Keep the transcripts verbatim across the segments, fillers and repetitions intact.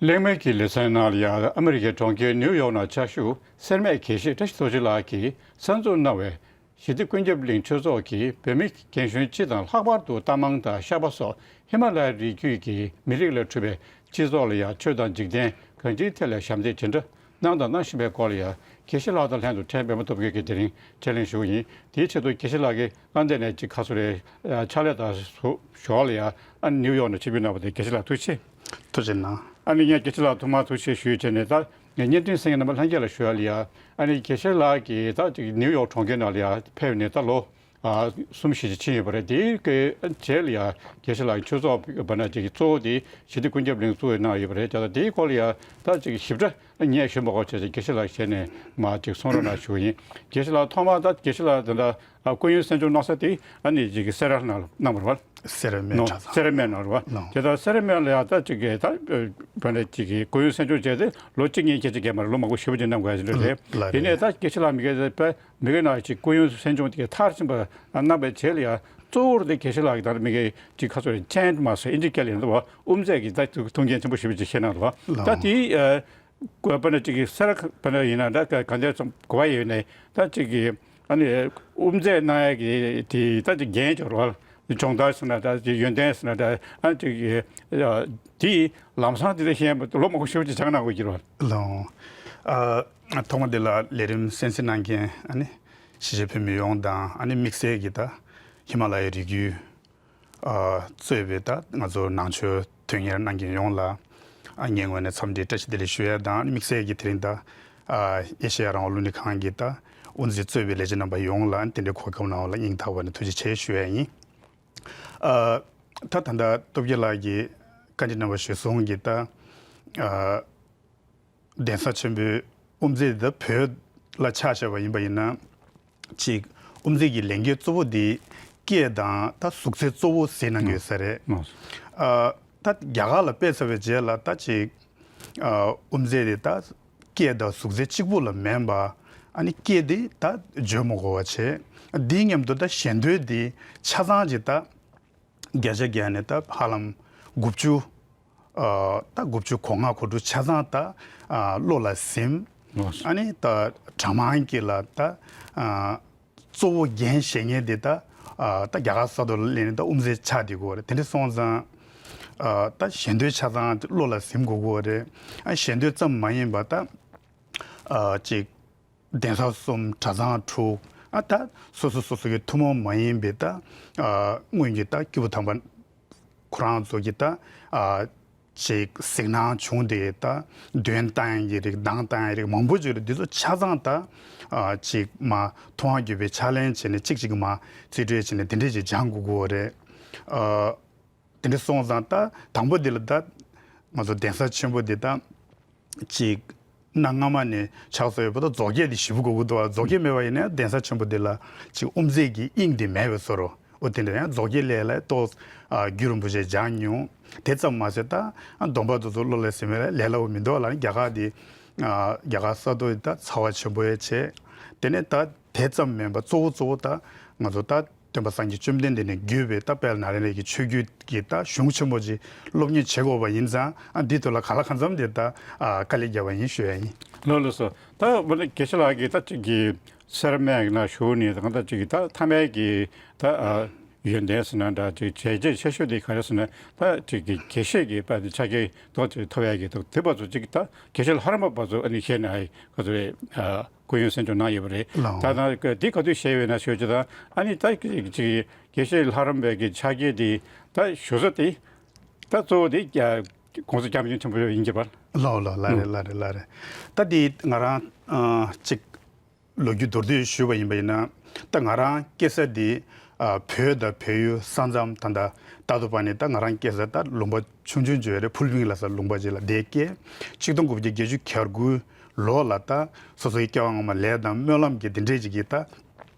གླེང་མོལ་གྱི་ལེ་ཚན་ནང་ལ་ཡང་ཨ་མི་རི་ཀའི་གྲོང་ཁྱེར་ནིའུ་ཡོག་ནང་ཕྱག་ཞུ་སེར་སྨད་དགེ་བཤེས་བཀྲ་ཤིས་རྡོ་རྗེ་ལགས་ཀྱིས་གསར་འཛུགས་གནང་བའི་ཞི་བདེ་ཀུན་ཁྱབ་གླིང་ཆོས་ཚོགས་ཀྱིས་བོད་མི་རྒན་གཞོན་སྤྱི་དང་ལྷག་པར་དུ་རྟ་མང་དང་ཤ་པ་སོགས་ཧི་མ་ལ་ཡའི་རི་རྒྱུད་ཀྱི་མི་རིགས་ལས་གྲུབ་པའི་སྤྱི་ཚོགས་ལ་ཡང་ཆོས་དང་འཇིག་རྟེན་གང་ཅིའི་ཐད་ལ་ཞབས་འདེགས་ཇི་འདྲ་གནང་དང་གནང་བཞིན་པའི་སྐོར་ལ་ཡང་དགེ་བཤེས་ལགས་དང་ལྷན་དུ་ཕྲན་པད་མ་སྟོབས་རྒྱལ་གྱིས་དེ་རིང་ཕྱག་ལེན་ཞུ་གི་ཡིན། དེའི་ཆེད་དུ་དགེ་བཤེས་ལགས་ཀྱིས་ལྷན་རྒྱས་ནས་ཅིག་ཁ་སོ་རེ་ཕྱག་ལས་དང་ཞོར་ལ་ཡང་ཨ་ནི་ནིའུ་ཡོག་ནས་ཆིབས་བསྒྱུར་གནང་བ་དེ་དགེ་བཤེས་ལགས་ཐུགས་རྗེ་ཆེ། ཐུགས་རྗེ་གནང་། ཨ་ནི་ངས་དགེ་བཤེས་ལགས་ཐོག་མར་ཐུགས་རྗེ་ཆེ་ཞུས་བྱས་ནས་ད་ངས་བརྙན་འཕྲིན་གསན་མཁན་རྣམ་པ་ལྷན་རྒྱས་ལ་ཞུ་ཡ་ལ་ཡ། ཨ་ནི་དགེ་བཤེས་ལགས་ཀྱིས་ད་ཅིག་ནིའུ་ཡོག་གྲོང་ཁྱེར་ནང་ལ་ཡ་ཕེབས་ནས་ད་ལོ་ཨ་གསུམ་བཞི་ཅིག་ཕྱིན་ཡོད་པ་རེད། དེའི་གི་རྗེས་ལ་ཡ་དགེ་བཤེས་ལགས་ཀྱི་ཆོས་ཚོགས་པ་ན་ཅིག་གཙོ་བོ་དེ་ཞི་བདེ་ཀུན་ཁྱབ་གླིང་བཙུགས་གནང་ཡོད་པ་རེད། ད་དེའི་སྐོར་ལ་ཡ་ད་ཅིག་ཞིབ་ཕྲ་ངས་ཞུ་མ་དགོས་བྱས་ཙང་དགེ་བཤེས་ལགས་ཞལ་ནས་མ་ཅིག་གསུང་རོགས་གནང་ཞུ་གི་ཡིན། དགེ་བཤེས་ལགས་ཐོག་མར་ད་དགེ་བཤེས་ལགས་དེ་འདྲ་ཨ་སྐུ་ཡོན་གསན་སྦྱོང་གནང་ས་དེ་ཨ་ནི་ཅིག་སེ་ར་ནང་ལ་གནང་བ་རེད་བ། སེ་ར་སྨད་ནོ། གྲྭ་ཚང་། སེ་ར་སྨད་ནང་རེད་བ། ནོ། དེ་ལྟར་སེ་ར་སྨད་ལ་ཡང་ད་ཅིག་གི་ད་བོད་ནས་ཅིག་གི་སྐུ་ཡོན་གསན་སྦྱོང་བྱས་ཏེ་ལོ་གཅིག་གཉིས་ཀྱི་ཅིག་གི་མ་རེད། ལོ་མང་པོ་ཞེ་པོ་ཅིག་གནང་དགོས་ཡ་ཅིག་འདྲ་རེད། ལ་དེ་ནས་རེད། ད་དགེ་བཤེས་ལགས་མི་སྒེར་དཔེ་མི་སྒེར་ནང་ཅིག་སྐུ་ཡོན་གསན་སྦྱོང་དེ་ག་མཐར་ཕྱིན་པ་གནང་བའི་རྗེས་ལ་ཡང་གཙོ་བོར་དེ་དགེ་བཤེས་ལགས་ཀྱི་ད་མི་སྒེར་ཅིག་ཁ་སོ་རེ་ཅན་མ་སོ་ཨིན་ཇི་སྐད་ལ་ཡིན་ད་བ་དབུ་མཛད་ཀྱི་ད་ཐུགས་འགན་ཆེན་པོ་ཞེ་པོ་ཅིག་བཞེས་གནང་འདུག་བ། ལ་ད་དེའི་ཨ་དཔེར་ན་ཅིག་གི་སེ་ར་དཔེར་ན་ཡིན་ན་འདྲ་ག་ག་འདྲ་ཙམ་གོ་བ་ཡོད་ནས་ད་ཅིག་གི་ཨ་ནི་དབུ་མཛད་གནང་ཡ་གི་དེ་ད་ཅིག་འགན་ཅིག་རོལ་སྦྱོང་བརྡར་ཟེར་ན་འདྲ་ཅིག་ཡོན་ཏན་ཟེར་ན་འདྲ་ཨ་ཅིག་གི་དེ་ལམ་སང་དེ་ད་ཤེས་ཡ་ལོ་མང་པོ་ཞེ་པོ་ཅིག་སྦྱངས་གནང་དགོས་ཀྱི་རེད། ལོ། ཨ་ཐོག་མ་དེ་ལ་ལས་རིམ་གསན་གཟིགས་གནང་མཁན་ཨ་ནི་གཞིས་བྱེས་བོད་མི་ཡོངས་དང་ཨ་ནི་དམིགས་བསལ་གྱི་ད་ཧི་མ་ལ་ཡའི་རི་རྒྱུད། ཨ་གཙོས་པའི་ད་ང་ཚོ་ནང་ཆོས་དོན་གཉེར་གནང་མཁན་ཡོངས་ལ་ཨ་ངའི་ངོས་ནས་འཚམས་འདྲི་བཀྲ་ཤིས་བདེ་ལེགས་ཞུ་ཡ་དང་། དམིགས་བསལ་གྱི་དེ་རིང་ད་ཨ་ཨེ་ཤེ་ཡ་རང་དབང་རླུང་འཕྲིན་ཁང་གི་ད་དབུ་འཛིན་གཙོས་པའི་ལས་བྱེད་རྣམ་པ་ཡོངས་ལ་དེ་འདྲའི་གོ་སྐབས་གནང་བ་ལ་སྙིང་ཐག་པ་ནས་ཐུགས་རྗེ་ཆེ་ཞུ་ཡ་ཡིན། ཨ་ད་ད་ལྟ་སྟོབས་རྒྱལ་ལགས་ཀྱིས་བཀའ་འདྲི་གནང་བ་གཞིར་བཟུང་གི་ད་ཨ་གདན་ས་ཆེན་པོའི་དབུ་མཛད་འདི་བོད་ལ་ཆ་བཞག་པ་ཡིན་པ་ཡིན་ན། གཅིག་དབུ་མཛད་ཀྱི་ལས་འགན་གཙོ་བོ་འདི་སྐད་དང་ད་གཟུགས་ཚད་གཙོ་བོ་ཟེར་གནང་གི་ཡོད་ས་རེད། ཨ་ད་རྒྱ་གར་ལ་ཕེབས་ཚར་བའི་རྗེས་ལ་ད་ཅིག་ཨ་དབུ་མཛད་དེ་ད་སྐད་དང་གཟུགས་ཚད་གཅིག་པུ་ལ་མིན་པ་ཨ་ནི་སྐད་དེ་ད་བརྗོད་མ་དགོས་པ་བྱས། འདིའི་མཉམ་དུ་ད་ཞལ་འདོན་འདི་ཆ་ཚང་ཅིག་ད་བརྒྱ་ཆ་བརྒྱ་ནས་ད་ཧ་ལམ་དགུ་བཅུ། ཨ་ད་དགུ་བཅུ་གོ་ལྔ་གོ་དྲུག་ཆ་ཚང་ད་ཨ་བློ་ལ་ཟིན། ཨ་ནི་ད་གྲྭ་མང་གི་ལ་ད་ཨ་གཙོ་བོ་འགན་བཞེས་མཁན་དེ་ད་ཨ་ད་རྒྱ་གར་ས་ཐོག་ལ་སླེབས་ནས་ད་དབུ་མཛད་ཆགས་བསྡད་དགོས་རེད། དེ་འདྲ་སོང་ཙང་ཨ་ད་ཞལ་འདོན་ཆ་ཚང་བློ་ལ་ཟིན་དགོས་དགོས་རེད། ཨ་ཞལ་འདོན་ཙམ་མ་ཡིན་པ་ད་ཨ་ཅིག་གདན་ས་གསུམ་གྲྭ་ཚང་དྲུག་ཨ་ད་སོ་སོ་སོ་སོ་གི་ཐུན་མོང་མ་ཡིན་པའི་ད་ཨ་སྔོན་གྱི་ད་སྐྱེས་བུ་དམ་པ་ཁོ་རང་ཚོ་གི་ད་ཨ་ཅིག་གཟིགས་སྣང་བྱུང་སྟེ་ད་འདོན་བཏང་ཡ་གི་རིགས་གདངས་བཏང་ཡ་རིགས་མང་པོ་ཅིག་རེད། འདི་ཚོ་ཆ་ཚང་ད་ཨ་ཅིག་མ་མཐོང་བ་བརྒྱུད་པའི་ཕྱག་ལེན་བྱས་ནས་གཅིག་གཅིག་མ་རྩིས་སྤྲོད་བྱས་ནས་དེ་འདྲས་ཅིག་སྦྱང་དགོས་ཀྱི་རེད། ཨ། དེ་འདྲ་སོང་ཙང་ད་དང་པོ་འདི་ལ་ད་ང་ཚོ་གདན་ས་ཆེན་པོ་འདི་ད་ཅིག་གནའ་སྔ་མ་ནས་ཆགས་སྲོལ་ཡོད་པ་ད་མཛོག་སྐད་འདི་ཞེ་པོ་གོ་གི་འདུག་བ། མཛོག་སྐད་མེད་པ་ཡིན་ན་གདན་ས་ཆེན་པོ་འདི་ལ་ཅིག་དབུ་མཛད་ཀྱི་དབྱིངས་འདི་མེད་པའི་བཟོ་འདྲ། འོ་དེ་འདྲ་ཡང་མཛོག་སྐད་ལས་ལ་ཏོག་ཨ་རྒྱུད་རིང་པོ་ཞིག་སྦྱངས་མྱོང་། དེ་ཙམ་མ་ཟད་ད་ཨ་སྡོམ་པ་དེ་ཚོ་བློ་ལ་ཟིན་པའི་ལས་སླ་པོ་མི་འདུག་ལ། རྒྱ་གར་འདི་ཨ་རྒྱ་གར་ས་ཐོག་འདི་ད་ཚ་བ་ཆེན་པོ་ཡང་བྱས། དེ་ནས་ད་དེ་ཙམ་མིན་པ་གཙོ་བོ་གཙོ་བོ་ད་ང་ཚོ་ད་སྟོན་པ་སངས་རྒྱས་བཅོམ་ལྡན་འདས་ནས་བརྒྱུད་པའི་ད་དཔལ་ནཱ་ལེནྡྲ་གི་ཆོས་བརྒྱུད་ཀྱི་ད་གཞུང་ཆེན་པོ་ཅིག་སློབ་གཉེར་བྱེད་དགོས་པ་ཡིན་ཙང་། ཨ་འདི་ཐོག་ལ་གང་ལ་གང་འཚམ་དེ་ད་ཨ་དཀའ་ལས་བརྒྱབ་པ་ཡིན་ཞུ་ཡ་ཡིན། ལགས་ལགས་སོ། ད་འོ་ན་དགེ་བཤེས་ལགས་ཀྱིས་ད་ཅིག་གི་སེར་སྨད་ན་བཞུགས་ནས་ད་ད་ཅིག་གི་ད་མཐའ་མའི་གི་ད་ཨ་ཡོན་ཏན་ཟེར་ན་འདྲ་ཅིག་བྱས་རྗེས་ཆེ་ཤོས་དེ་ག་རེ་ཟེར་ན་ད་ཅིག་གི་དགེ་བཤེས་ཀྱི་པ་དེ་ཆ་རྐྱེན་ཏོག་ཙམ་ཐོབ་ཡ་གི་ད་དེ་བར་དུ་ཅིག་ད་དགེ་བཤེས་ལྷ་རམས་པ་བར་དུ་ཨ་ནི་བཤད་ན་ཨ་ག་ཚོད་རེད། ཨ། སྐུ་ཡོན་གསན་སྦྱོང་གནང་ཡོད་པ་རེད། ལགས། ད་ད་འདི་ག་དུས་བཤད་ཡོད་ན་ཞུ་ཅི་ད་ཨ་ནི་ད་ཅིག་དགེ་བཤེས་ལྷ་རམས་པའི་གི་ཕྱག་འཁྱེར་དེ་ད་ཞུ་ས་དེ་ད་གཙོ་བོ་དེ་༸གོང་ས་༸སྐྱབས་མགོན་ཆེན་པོ་ཡིན་གྱི་པ། ལགས་ལགས་ལགས་རེད་ལགས་རེད་ལགས་རེད། ད་དེ་ང་རང་ཨ་ཅིག་ལོ་རྒྱུས་མདོར་བསྡུས་ཞུས་པ་ཡིན་པ་ཡིན་ན། ད་ང་རང་སྐྱེས་ས་དེ་ཨ་བོད་དང་བལ་ཡུལ་ས་མཚམས་ད་ད་ལྟ་ཏ་ཏོ་པ་ནས་ད་ང་རང་སྐྱེས་ས་ད་ལུང་པ་ཆུང་ཆུང་ཅིག་ཡོད་རེད། ཕུལ་བིང་ལབ་ས་ལུང་པ་ཅིག་ལ་དེ་སྐྱེས། ཆིག་སྟོང་དགུ་བརྒྱ་བརྒྱད་ཅུ་གྱ་དགུ་ལོ་ལ་ད་སོ་སོའི་སྐྱེ་བ་སྔ་མ་ལས་དང་སྨོན་ལམ་གྱི་དེ་འདྲས་ཅིག་གིས་ད་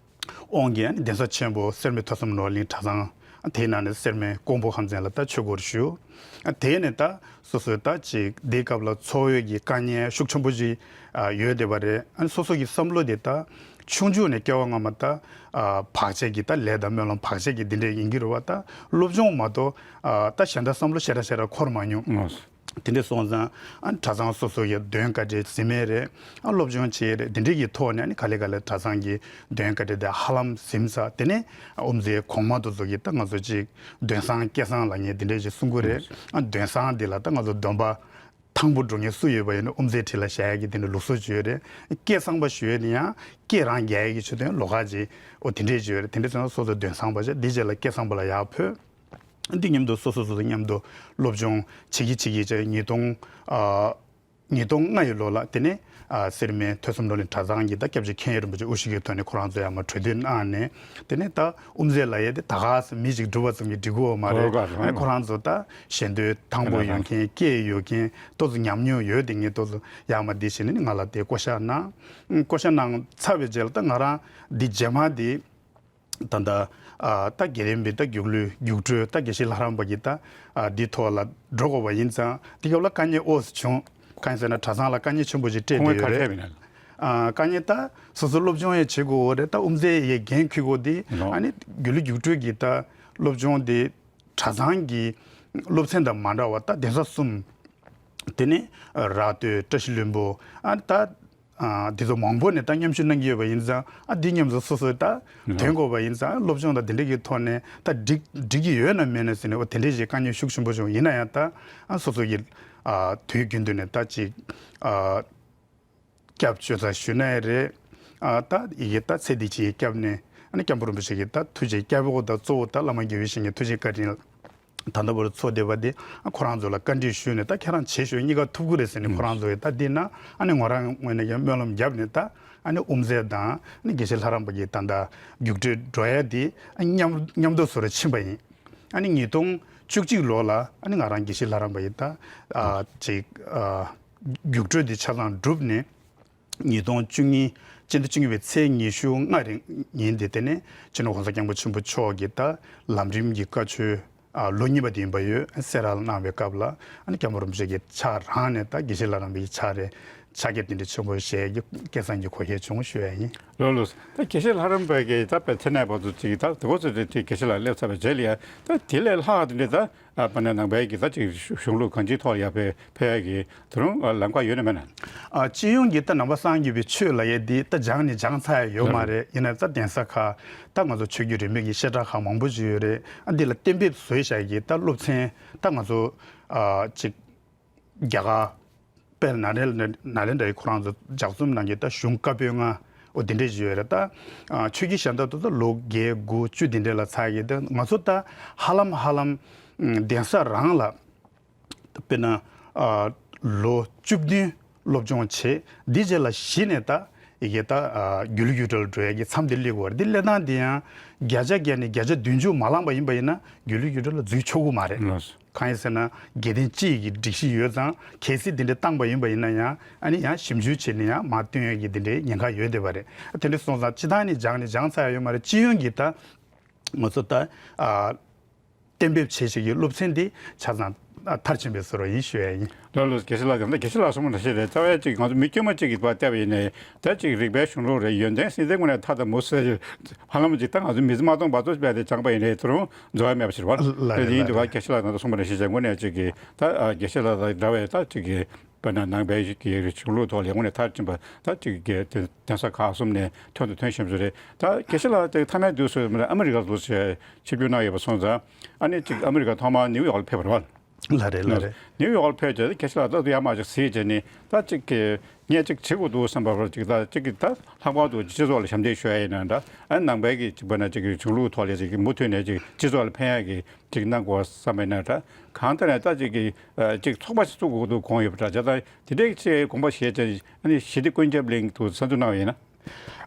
དབང་གིས་གདན་ས་ཆེན་པོ་སེར་སྨད་ཐོས་བསམ་ནོར་གླིང་གྲྭ་ཚང་། དེའི་ནང་ནས་སེར་སྨད་ཀོང་པོ་ཁམས་ཚན་ལ་ད་ཆོས་སྒོར་ཞུགས། དེ་ནས་ད་སོ་སོའི་ད་ཅིག་དེའི་སྐབས་ལ་འཚོ་བའི་གི་དཀའ་ངལ་ཤུགས་ཆེན་པོ་ཅིག་ཡོད་བསྡད་པ་རེད། སོ་སོ་གི་བསམ་བློ་དེ་ད་ཆུང་ཆུང་ནས་སྐྱེ་བ་སྔ་མ་ད་བག་ཆགས་ཀྱི་ད་ལས་དང་སྨོན་ལམ་བག་ཆགས་ཀྱི་འདི་འདྲས་ཡིན་གྱི་རེད་བ། ད་སློབ་སྦྱོང་མ་གཏོགས་ད་གཞན་དག་བསམ་བློ་ཞེ་དྲག་ཞེ་དྲག་འཁོར་མ་མྱོང་། དེ་འདྲ་སོང་ཙང་ཨ་གྲྭ་ཚང་སོ་སོ་ཡི་འདོན་བཀའ་འདྲི་ཟིན་མེད་རེད། ཨ་སློབ་སྦྱོང་བྱེད་རེད། དེ་འདྲ་གི་ཐོག་ནས་ཨ་ནི་ག་ལེ་ག་ལེ་གྲྭ་ཚང་གི་འདོན་བཀའ་འདྲི་དེ་ཧ་ལམ་ཟིན་ཚར། དེ་ནས་དབུ་མཛད་གོང་མ་དེ་ཚོ་གིས་ད་ང་ཚོ་ཅིག་འདོན་བཟང་སྐལ་བཟང་ལབ་མཁན་དེ་འདྲ་ཞིག་གསུང་གི་རེད། ཨ་འདོན་བཟང་དེ་ལ་ད་ང་ཚོ་འདོན་པ་དང་པོ་འགྲོ་མཁན་སུ་ཡོད་པ་ཡིན་ན་དབུ་མཛད་ཁྲི་ལ་བཞག་ཡ་གི་དེ་འདྲ་ལུགས་སྲོལ་ཅིག་ཡོད་རེད། སྐལ་བཟང་པ་ཞུ་ཡ་དེ་ཡང་སྐད་རང་རྒྱག་ཡ་གི་ཆེད་དུ་ཡང་ལོགས་ཀ་ཅིག་འོ་དེ་འདྲས་ཅིག་ཡོད་རེད། དེ་འདྲས་སོང་ན་སོ་སོ་འདོན་བཟང་པ་བྱས། དེ་རྗེས་ལ་སྐལ་བཟང་པ་ལ་ཡར་འཕོས། འདི་མཉམ་དུ་སོ་སོ་སོ་སོ་མཉམ་དུ་སློབ་སྦྱོང་བྱེད་ཀྱི་བྱེད་ཀྱི་བྱས། ཉིས་སྟོང་ཨ་ཉིས་སྟོང་ལྔ་ཡི་ལོ་ལ་དེ་ནས་ཨ་སེར་སྨད་ཐོས་བསམ་སྒྲོན་གླིང་གྲྭ་ཚང་གི་ད་སྐྱབས་རྗེ་མཁན་ཡོན་རིན་པོ་ཆེ་དབུ་བཞུགས་ཀྱི་ཐོག་ནས་ཁོ་རང་ཚོ་ཡར་མར་གྲོས་བསྡུར་གནང་ནས། དེ་ནས་ད་དབུ་མཛད་ལབ་ཡས་དེ་ད་ག་སེ་མི་གཅིག་སྒྲུབ་པ་ཙམ་གྱིས་འགྲིག་གི་ཡོད་མ་རེད། ཨོ་ག་རེད། ཨ་ཁོ་རང་ཚོ་ད་ཞལ་འདོན་དང་པོ་ཡོད་མཁན། སྐད་ཡོད་མཁན། ཏོག་ཙམ་ཉམས་མྱོང་ཡོད་དེ་ངས་ཏོག་ཙམ་ཡར་མར་འདི་བྱས་ནས་ང་ལ་དེ་བསྐོ་བཞག་གནང་། བསྐོ་བཞག་གནང་ཚར་བའི་རྗེས་ལ་ད་ང་རང་འདི་རྗེས་མ་འདི། ད་ལྟ་ཨ་ད་དགེ་ལྡན་པའི་ད་རྒྱུགས་ལོས་རྒྱུགས་སྤྲོད་ད་དགེ་བཤེས་ལྷ་རམས་པ་གི་ད་ཨ་འདི་ཐོག་ལ་འགྲོ་དགོས་པ་ཡིན་ཙང་། དེ་སྐབས་ལ་དཀའ་ངལ་ཨོ་ཙི་བྱུང་། གང་ཡིན་ཟེར་ན་གྲྭ་ཚང་ལ་དཀའ་ངལ་ཆེན་པོ་ཞིག་འཕྲད་ཁོང་བསྡད་ཡོད་ག་རེ་རེད། བྱས་པ་ཡིན་ན། ཨ་དཀའ་ངལ་ད་སོ་སོ་སློབ་སྦྱོང་ཡང་བྱེད་དགོས་རེད། ད་དབུ་མཛད་ཡས་འགན་འཁུར་དགོས་དེ། ལོ། ཨ་ནི་རྒྱུགས་ལོས་རྒྱུགས་སྤྲོད་ཀྱི་ད་སློབ་སྦྱོང་དེ་གྲྭ་ཚང་གི་སློབ་ཚན་དང་མ་འདྲ་བ་ད་གདན་ས་གསུམ། དེ་ནས་ར་སྟོད། བཀྲ་ཤིས་ལྷུན་པོ། ཨ་ད། ཨ་དེ་ཚོ་མང་པོ་ནས་ད་མཉམ་ཞུགས་གནང་གི་ཡོད་པ་ཡིན་ཙང་། ཨ་འདི་མཉམ་དུ་སོ་སོས་ད་ལགས། འདོན་དགོས་པ་ཡིན་ཙང་། སློབ་སྦྱོང་དང་དེ་འདྲ་གི་ཐོག་ནས་ད་འགྲིག་འགྲིག་གི་ཡོད་ན་མེད་ན་ཟེར་ནས། འོ་དེ་འདྲ་ཞིག་དཀའ་ངལ་ཤུགས་ཆེན་པོ་བྱུང་། ཡིན་ན་ཡང་ད་ཨ་སོ་སོ་གི་ཨ་དུས་རྒྱུན་དུ་ནས་ད་ཅིག་ཨ་སྐྱབས་བཅོལ་ས་ཞུས་ན་ཡང་རེད། ཨ་ད་ཡི་གེ་ད་ཚེ་འདི་ཕྱི་ཡི་སྐྱབས་གནས། ཨ་ནི་སྐྱབས་མགོན་རིན་པོ་ཆེ་གི་ད་ཐུགས་རྗེ་སྐྱབས་འོག་ད་གཙོ་བོ་ད་བླ་མ་དགེ་བའི་བཤེས་གཉེན་ཐུགས་རྗེ་བཀའ་དྲིན་ད་ལྟ་བར་འཚོ་བསྡད་པ་དེ། ཨ་ཁོ་རང་ཚོ་ལ་བཀའ་འདྲི་ཞུས་ནས། ད་ཁྱེད་རང་བྱེད་ཤོག། གཉིས་ཀ་ཐུབ་ཀྱི་རེད་ཟེར་ནས། ཁོ་རང་ཚོ་ཡིས་ད་འདི་ན་ཨ་ནི་ང་རང་ངོས་ནས་ཀྱང་སྨོན་ལམ་བརྒྱབ་ནས། ད་ཨ་ནི་དབུ་མཛད་དང་ཨ་ནི་དགེ་བཤེས་ལྷ་རམས་པ་གི་ད་ལྟ་རྒྱུགས་སྤྲོད་འགྲོ་ཡ་དེ་ཨ་མཉམ་མཉམ་དུ་བཟོ་ར་ཕྱིན་པ་ཡིན། ཨ་ནི་ཉིས་སྟོང་བཅུ་གཅིག་ལོ་ལ་ཨ་ནི་ང་རང་དགེ་བཤེས་ལྷ་རམས་པ་ཡི་ད་ཨ་ཅིག་ཨ་རྒྱུགས་སྤྲོད་དེ་ཆ་ཚང་གྲུབ་ནས། ཉིས་སྟོང་བཅུ་གཉིས། སྤྱི་ཟླ་བཅུ་གཉིས་པའི་ཚེས་ཉི་ཤུ་ལྔ་རིང་ཉིན་དེ། དེ་ནས་སྤྱི་ནོར་༸གོང་ས་༸སྐྱབས་མགོན་ཆེན་པོ་མཆོག་གིས་ད་ལམ་རིམ་གྱི་བཀའ་ཆོས་ཨ་ལོ་གཉིས་པ་དེ་ཡིན་པ་ཡོད། སེ་ར་ལ་གནང་བའི་སྐབས་ལ་ཨ་ནི་སྐྱབས་མགོན་རིན་པོ་ཆེ་གི་ཕྱག་རང་ནས་ད་དགེ་བཤེས་ལྷ་རམས་པའི་ཕྱག་རེད། ཕྱག་འཁྱེར་དེ་འདྲ་ཆེན་པོ་བཞེས་ཀྱི་སྐལ་བཟང་གི་གོ་སྐལ་བྱུང་ཞུ་ཡ་ཡིན། ལགས་ལགས། ད་དགེ་བཤེས་ལྷ་རམས་པ་གི་ད་དཔེ་མཚན་གནས་པ་ཚོ་ཅིག་ད་དེ་གོ་ཚོད་དེ་དགེ་བཤེས་ལ་སླེབས་ཚར་བའི་རྗེས་ལ་ཡ། ད་དེ་ལས་ལྷག་དེ་འདྲ་ད་ཨ་དཔེར་ན་ནང་པའི་གི་ད་ཅིག་གཞུང་ལུགས་གང་ཅིའི་ཐོག་ལ་ཡ་ཕེ་ཕེ་ཡ་གི་དེ་རུང་ཨ་ལམ་ཁ་ཡོད་ན་མེད་ན། ཨ་སྤྱི་ཡོངས་ཀྱི་ད་ནང་པ་སངས་རྒྱས་པའི་ཆོས་ལབ་ཡ་འདི་ད་སྦྱངས་ནས་སྦྱངས་ཚར་ཡ་ཡོད་མ་རེད། ཡིན་ན་ད་གདན་ས་ཁག་ད་ང་ཚོ་ཆོས་བརྒྱུད་རིས་མེད་ཀྱི་བཤད་གྲྭ་ཁག་མང་པོ་ཞིག་ཡོད་རེད། ཨ་འདི་ལ་གཏན་འབེབས་བཟོས་བཞག་གི་ད་སློབ་ཚན་ད་ང་ཚོ་ཨ་ཅིག་རྒྱ་གར་དཔལ་ནཱ་ལེནྡྲ་ནཱ་ལེནྡྲ་ཡི་ཁོ་རང་ཚོ་ལྗགས་རྩོམ་ནང་གི་ད་གཞུང་བཀའ་པོད་ལྔ། འོ་དེ་འདྲས་ཞིག་ཡོད་རེད། ད་ཨ་ཆོས་བརྒྱུད་གཞན་དག་ཏུ་ད་ལོ་བརྒྱད་དགུ་བཅུ་དེ་འདྲས་ལ་ཚར་གི། ད་ང་ཚོ་ད་ཧ་ལམ་ཧ་ལམ་ཨ་གདན་ས་རང་ལ་དཔེར་ན་ཨ་ལོ་བཅུ་བདུན་སློབ་སྦྱོང་བྱས། འདི་རྗེས་ལ་གཞི་ནས་ད་ཡི་གེ་ད་ཨ་སྒྱུ་ལུས་རྒྱུགས་སྤྲོད་ལ་འགྲོ་ཡ་གི་མཚམས་དེ་སླེབས་ཀྱི་ཡོད་རེད། འདི་སླེབས་སྟངས་འདི་ཡང་བརྒྱ་ཆ་བརྒྱ་ནས་བརྒྱ་ཆ་བདུན་ཅུ་མ་ལངས་པ་ཡིན་པ་ཡིན་ན་སྒྱུ་ལུས་རྒྱུགས་སྤྲོད་ལ་འཛུལ་ཆོག་གི་མ་རེད། ལགས་སོ། གང་ཡིན་ཟེར་ན་དགེ་ལྡན་སྤྱི་ཡི་གི་སྒྲིག་གཞི་ཡོད་ཙང་། གལ་སྲིད་དེ་འདྲ་བཏང་པ་ཡིན་པ་ཡིན་ན་ཡང་ཨ་ནི་ཡང་ཞིབ་འཇུག་བྱས་ནས་ཡང་མར་བཏོན་ཡས་ཀྱི་དེ་འདྲའི་ཉེན་ཁ་ཡོད་བསྡད་པ་རེད། དེ་འདྲ་སོང་ཙང་སྤྱི་བཏང་ནས་སྦྱངས་ནས་སྦྱངས་ཚར་ཡ་ཡོད་མ་རེད། སྤྱི་ཡོངས་ཀྱི་ད་ང་ཚོ་ད་ཨ་གཏན་འབེབས་བྱས་བྱས་ཀྱི་སློབ་ཚན་འདི་ཆ་ཚང་ཨ་མཐར་ཕྱིན་པའི་བཟོ་འདྲ་ཡིན་ཞུ་ཡ་ཡིན། ལགས་ལགས། དགེ་བཤེས་ལགས། ད་དགེ་བཤེས་ལགས་གསུངས་པ་ནང་བཞིན་རེད། རྩ་བའི་ཅིག་ང་ཚོ་མི་དཀྱུས་མ་ཅིག་གི་བར་བལྟས་པ་ཡིན་ནའི་ད་ཅིག་རིག་པའི་གཞུང་ལུགས་རེད། ཡོན་ཏན་སྲིད་འཛིན་ངོས་ནས་མཐའ་དང་མུ་ཟེར། ཧ་ལམ་ཅིག་ད་ང་ཚོ་མི་ཚེ་མ་སྟོངས་བར་དུ་བལྟས་ཏེ་སྦྱངས་པ་ཡིན་ནའི་དེ་རུང་རྫོགས་ཡ་མེད་པ་ཞིག་རེད་བ། ལགས་རེད། དེ་ཡིན་དུས་ལགས་བ་རེད། དགེ་བཤེས་ལགས་ད་ལྟ་གསུངས་པ་ནང་བཞིན་བྱས་དངོས་གནས་ཅིག་གི་ད་ཨ་དགེ་བཤེས་ལགས་དང་འདྲ་བའི་ད་ཅིག་གི་དཔེར་ན་ནང་པའི་གཞུང་ལུགས་ཐོག་ལ་དངོས་གནས་མཐར་ཕྱིན་པ་ད་ཅིག་གི་དེ་གདན་ས་ཁག་གསུམ་ནས་ཐོན་དང་ཐོན་བཞིན་པ་ཞིག་རེད། ད་དགེ་བཤེས་ལགས་དེ་མཐའ་མའི་དུས་སུ་ཨ་མི་རི་ཀར་ལོག་ཆེད་ཆིབས་བསྒྱུར་གནང་ཡོད་པ་སོང་ཙང་། ཨ་ནི་ཅིག་ཨ་མི་རི་ཀ་ཐོག་མར་ནིའུ་ཡོག་ལ་ཕེབས་པ་རེད་བ། ལགས་རེད། ལགས་རེད། ནིའུ་ཡོག་ལ་ཕེབས་རྗེས་དགེ་བཤེས་ལགས་ད་དུང་ཡར་མར་ཅིག་གཟིགས་བྱས་ནས། ད་ཅིག་གི་ངས་ཅིག་བྱེད་དགོས་འདུག་བསམ་པ་ཅིག་ད་ཅིག་གི་ད་ལྷག་པར་དུ་སྤྱི་ཚོགས་ལ་ཞབས་འདེགས་ཞུ་ཡ་ཡིན་ན་འདྲ། ཨ་ནང་པའི་གི་ཅིག་དཔེར་ན་ཅིག་གི་གཞུང་ལུགས་ཐོག་ལ་ཅིག་མུ་མཐུད་ནས་ཅིག་སྤྱི་ཚོགས་ལ་ཕན་ཡ་གི་ཅིག་གནང་དགོས་བསམ་པ་ཡིན་ན་འདྲ། གང་ལྟར་ན་ད་ཅིག་གི་ཨ་ཅིག་ཚོགས་པ་ཞིག་བཙུགས་དགོས་འདུག་དགོངས་ཡོད་པ་འདྲ། བྱས་ཙང་དེ་འདྲའི་ཅིག་དགོངས་པ་བཞེས་བྱས། ཨ་ནི་ཞི་བདེ་ཀུན་ཁྱབ་གླིང་དུ་གསར་འཛུགས་གནང་བ་ཡིན་ན།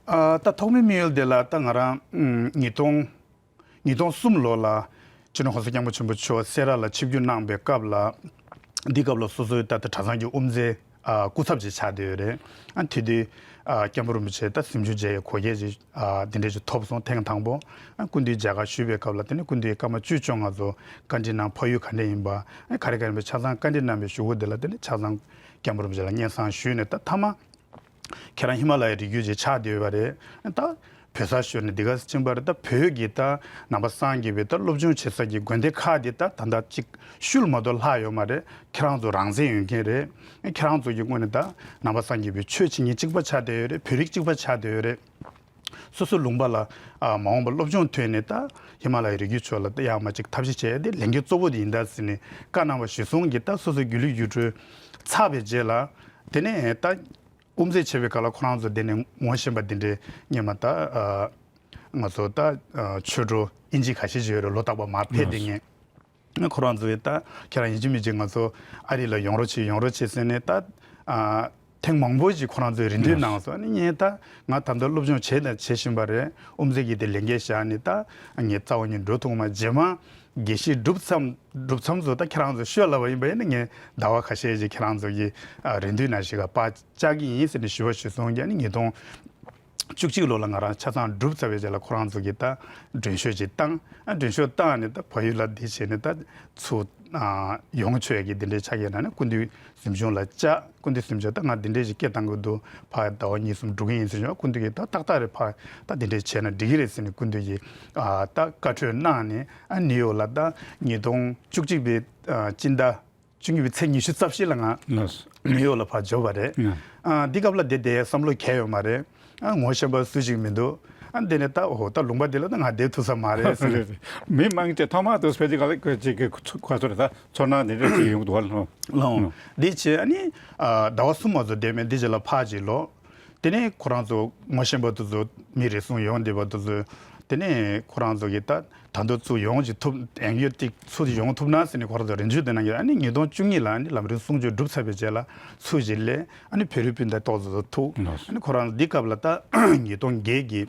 ཨ་ད་ཐོག་མའི་དམིགས་ཡུལ་དེ་ལ་ད་ང་རང་ཨམ་ཉིས་སྟོང་ཉིས་སྟོང་གསུམ་ལོ་ལ་སྤྱི་ནོར་༸གོང་ས་༸སྐྱབས་མགོན་ཆེན་པོ་མཆོག་སེ་ར་ལ་ཆིབས་བསྒྱུར་གནང་བའི་སྐབས་ལ། འདི་སྐབས་ལ་སོ་སོའི་ད་ལྟ་གྲྭ་ཚང་གི་དབུ་མཛད་ཨ་སྐུ་ཚབ་ཅིག་ཆགས་བསྡད་ཡོད་རེད། ཨ་དེ་དུས་ཨ་སྐྱབས་མགོན་རིན་པོ་ཆེ་ད་གཟིམ་ཆུང་མཇལ་ཡའི་གོ་སྐལ་ཅིག་ཨ་འདི་འདྲ་ཅིག་ཐོབ་སོང་། ཐེངས་དང་པོ། ཨ་སྐུ་མདུན་མཇལ་ཁ་ཞུས་པའི་སྐབས་ལ། དེ་ནས་སྐུ་མདུན་སྐར་མ་བཅུ་བཅོ་ལྔ་ཚོ་བཀའ་འདྲི་གནང་། ཕ་ཡུལ་ག་འདྲ་ཡིན་པ། ཨ་ག་རེ་ག་རེ་ཡིན་པ་ཆ་ཚང་བཀའ་འདྲི་གནང་བའི་གཞུག་གུ་དེ་ལ་དེ་ནས་ཆ་ཚང་སྐྱབས་མགོན་རིན་པོ་ཆེ་ལ་སྙན་སེང་ཞུས་ནས། ད་མཐའ་མ་ཁྱེད་རང་ཧི་མ་ལ་ཡའི་རི་རྒྱུད་ཅིག་ཆགས་བསྡད་ཡོད་པ་རེད། ད་ བོད་ས་ཤོར་ནས་འདི་ག་ཕྱིན་པ་རེད། ད་བོད་ཀྱི་ད་ནང་པ་སངས་རྒྱས་པའི་ད་སློབ་སྦྱོང་བྱེད་ས་ཀྱི་དགོན་སྡེ་ཁག་འདི་ད་ད་ལྟ་གཅིག་ཤུལ་མ་གཏོགས་ལྷག་ཡོད་མ་རེད། ཁྱེད་རང་ཚོ་རང་བཙན་ཡོད་མཁན་རེད། ཁྱེད་རང་ཚོ་གི་ངོས་ནས་ད་ནང་པ་སངས་རྒྱས་པའི་ཆོས་བྱེད་མཁན་གཅིག་པ་ཆགས་བསྡད་ཡོད་རེད། བོད་རིགས་གཅིག་པ་ཆགས་བསྡད་ཡོད་རེད། སོ་སོ་ལུང་པ་ལ་ཨ་མ་འོངས་པ་སློབ་སྦྱོང་ཐོན་ནས་ད་ཧི་མ་ལ་ཡའི་རི་རྒྱུད་ཕྱོགས་ལ་ད་ཡར་མར་ཅིག་ཐབས་ཤེས་བྱས་ཏེ་ལས་འགན་གཙོ་བོ་དེ་ཡིན་ད་ཟེར་ནས་བཀའ་གནང་བ་གཞིར་བཟུང་གིས་ད་སོ་སོའི་སྒྱིད་ལུག་ཡུལ་གྲུ་ཚར་བའི་རྗེས་ལ་དེ་ནས་ད་དབུ་མཛད་བྱས་པའི་སྐབས་ལ་ཁོ་རང་ཚོ་དེ་ནས་ངོ་ཤེས་པ་དེ་འདྲའི་སྔོན་མ་ད་ཨ་ང་ཚོ་ད་ཨ་ཆོས་གྲོགས་དབྱིན་ཇི་ཁ་ཤས་ཅིག་ཡོད་རེད། ལོ་རྟག་པར་མར་ཕེབས་བསྡད་མཁན། ཁོ་རང་ཚོ་ཡིས་ད་ཁྱེད་རང་ཡིན་གཅིག་མིན་གཅིག་ང་ཚོ་ཨ་རི་ལ་ཡོང་རོགས་བྱེད་ཡོང་རོགས་བྱེད་ཟེར་ནས་ད་ཨ་ཐེངས་མང་པོ་ཞིག་ཁོ་རང་ཚོས་རེ་འདུན་གནང་སོང་། ཨ་ནི་ངས་ད་ང་ད་ལྟ་སློབ་སྦྱོང་བྱས་དང་བྱེད་བཞིན་པ་རེད། དབུ་མཛད་ཀྱིས་དེ་ལས་འགན་བཞག་ནས་ད་ངས་རྩ་བ་ནས་འགྲོ་ཐུབ་མ། རྗེས་མ་དགེ་བཤེས་གྲུབ་མཚམས་གྲུབ་མཚམས་སུ་ད་ཁྱེད་རང་ཚོ་ཤོད་ལབ་པ་ཡིན་པ་ཡིན་ན་ངས་ཟླ་བ་ཁ་ཤས་ཤིག་ཁྱེད་རང་ཚོ་གི་ཨ་རེ་འདུན་ནང་ཞིག་ག་པར་བཅར་གྱི་ཡིན་ཟེར་ནས་ཞུ་བ་ཞུས་སོང་། ཨ་ནི་ཉིས་སྟོང་བཅུ་གཅིག་ལོ་ལ་ང་རང་ཆ་ཚང་གྲུབ་ཚར་བའི་རྗེས་ལ་ཁོ་རང་ཚོ་གིས་ད་མགྲོན་ཤོག་ཅིག་བཏང་། ཨ་མགྲོན་ཤོག་བཏང་ནས་ད་བལ་ཡུལ་ལ་འདི་བྱས་ནས་ད་ཚུར་ཨ་ཡོང་ཆོག་ཡ་གི་འདི་འདྲའི་ཆ་རྐྱེན་ནང་ནས་སྐུ་མདུན་གཟིམ་ཆུང་ལ་བཅར། སྐུ་མདུན་གཟིམ་ཆུང་ད་ང་འདི་འདྲའི་ཞིག་སྐད་བཏང་གི་འདུག་ཕར་ཟླ་བ་གཉིས་གསུམ་འགྲོ་གི་ཡིན་ཟེར་བྱུང་། སྐུ་མདུན་གྱིས་ད་ཏག་ཏག་རེད། ཕར་ད་འདི་འདྲའི་བྱས་ན་འགྲིག་གི་རེད་ཟེར་ནས་སྐུ་མདུན་གྱིས་ཨ་ད་བཀའ་འཁྲོལ་གནང་ནས་ཨ་ནིའུ་ཡོག་ལ་ད་ཉིས་སྟོང་བཅུ་གཅིག་པའི་ཨ་སྤྱི་ཟླ་བཅུ་གཉིས་པའི་ཚེས་ཉི་ཤུ་རྩ་བཞི་ལ་ང་ལགས་སོ། ནིའུ་ཡོག་ལ་ཕར་འབྱོར་བ་རེད། ཨ། ཨ་འདི་སྐབས་ལ་དེ་དེ་བསམ་བློ་གས་ཡོད་མ་རེད། ཨ་ངོ་ཤེས་པ་སུ་ཞིག་མི་འདུག་ཨ་འདི་ནས་ད་འོ་ད་ལུང་པ་འདི་ལ་ད་ང་བསྡད་ཐུབ་ས་མ་རེད་ཟེར། རེད་རེད། མི་མང་ཆེ་ཐོག་མར་དུ་ཕལ་ཆེར་ག་ལ་ཅིག་གི་ཁ་ཚོར་ད་ཚོར་སྣང་འདི་འདྲ་ཅིག་ཡོང་གི་འདུག་བ་ལ། ལོང་། འདི་བྱས་ཨ་ནི་ཨ་ཟླ་བ་གསུམ་མ་ཚོ་བསྡད་མེད། འདི་རྗེས་ལ་ཕར་ཅིག་ལོག་དེ་ནས་ཁོ་རང་ཚོ་ངོ་ཤེས་པ་དེ་ཚོ་མི་རེ་ཟུང་ཡོང་བསྡད་པ་དེ་ཚོས་དེ་ནས་ཁོ་རང་ཚོ་གིས་ད་ད་དུང་ཚུར་ཡོང་ཅིག་ཐུབ། ཡང་ཡོད་ཅིག་ཚུར་ཡོང་ཐུབ་ན་ཟེར་ནས་ཁོ་རང་ཚོ་རེ་འདུན་དེ་གནང་གི། ཨ་ནི་ཉིས་སྟོང་བཅུ་གཉིས་ལ་ཨ་ནི་ལམ་རིམ་གསུང་ཆོས་གྲུབ་ཚར་བའི་རྗེས་ལ་ཚུར་ཞིག་སླེབས། ཨ་ནི་བོད་རིགས་སྤུན་ཟླ་ཏོག་ཙམ་ཚོ་ཐུག་ཨ་ནི་ཁོ་རང་འདི་སྐབས་ལ་ད་ཉིས་སྟོང་བརྒྱད་ཀྱི་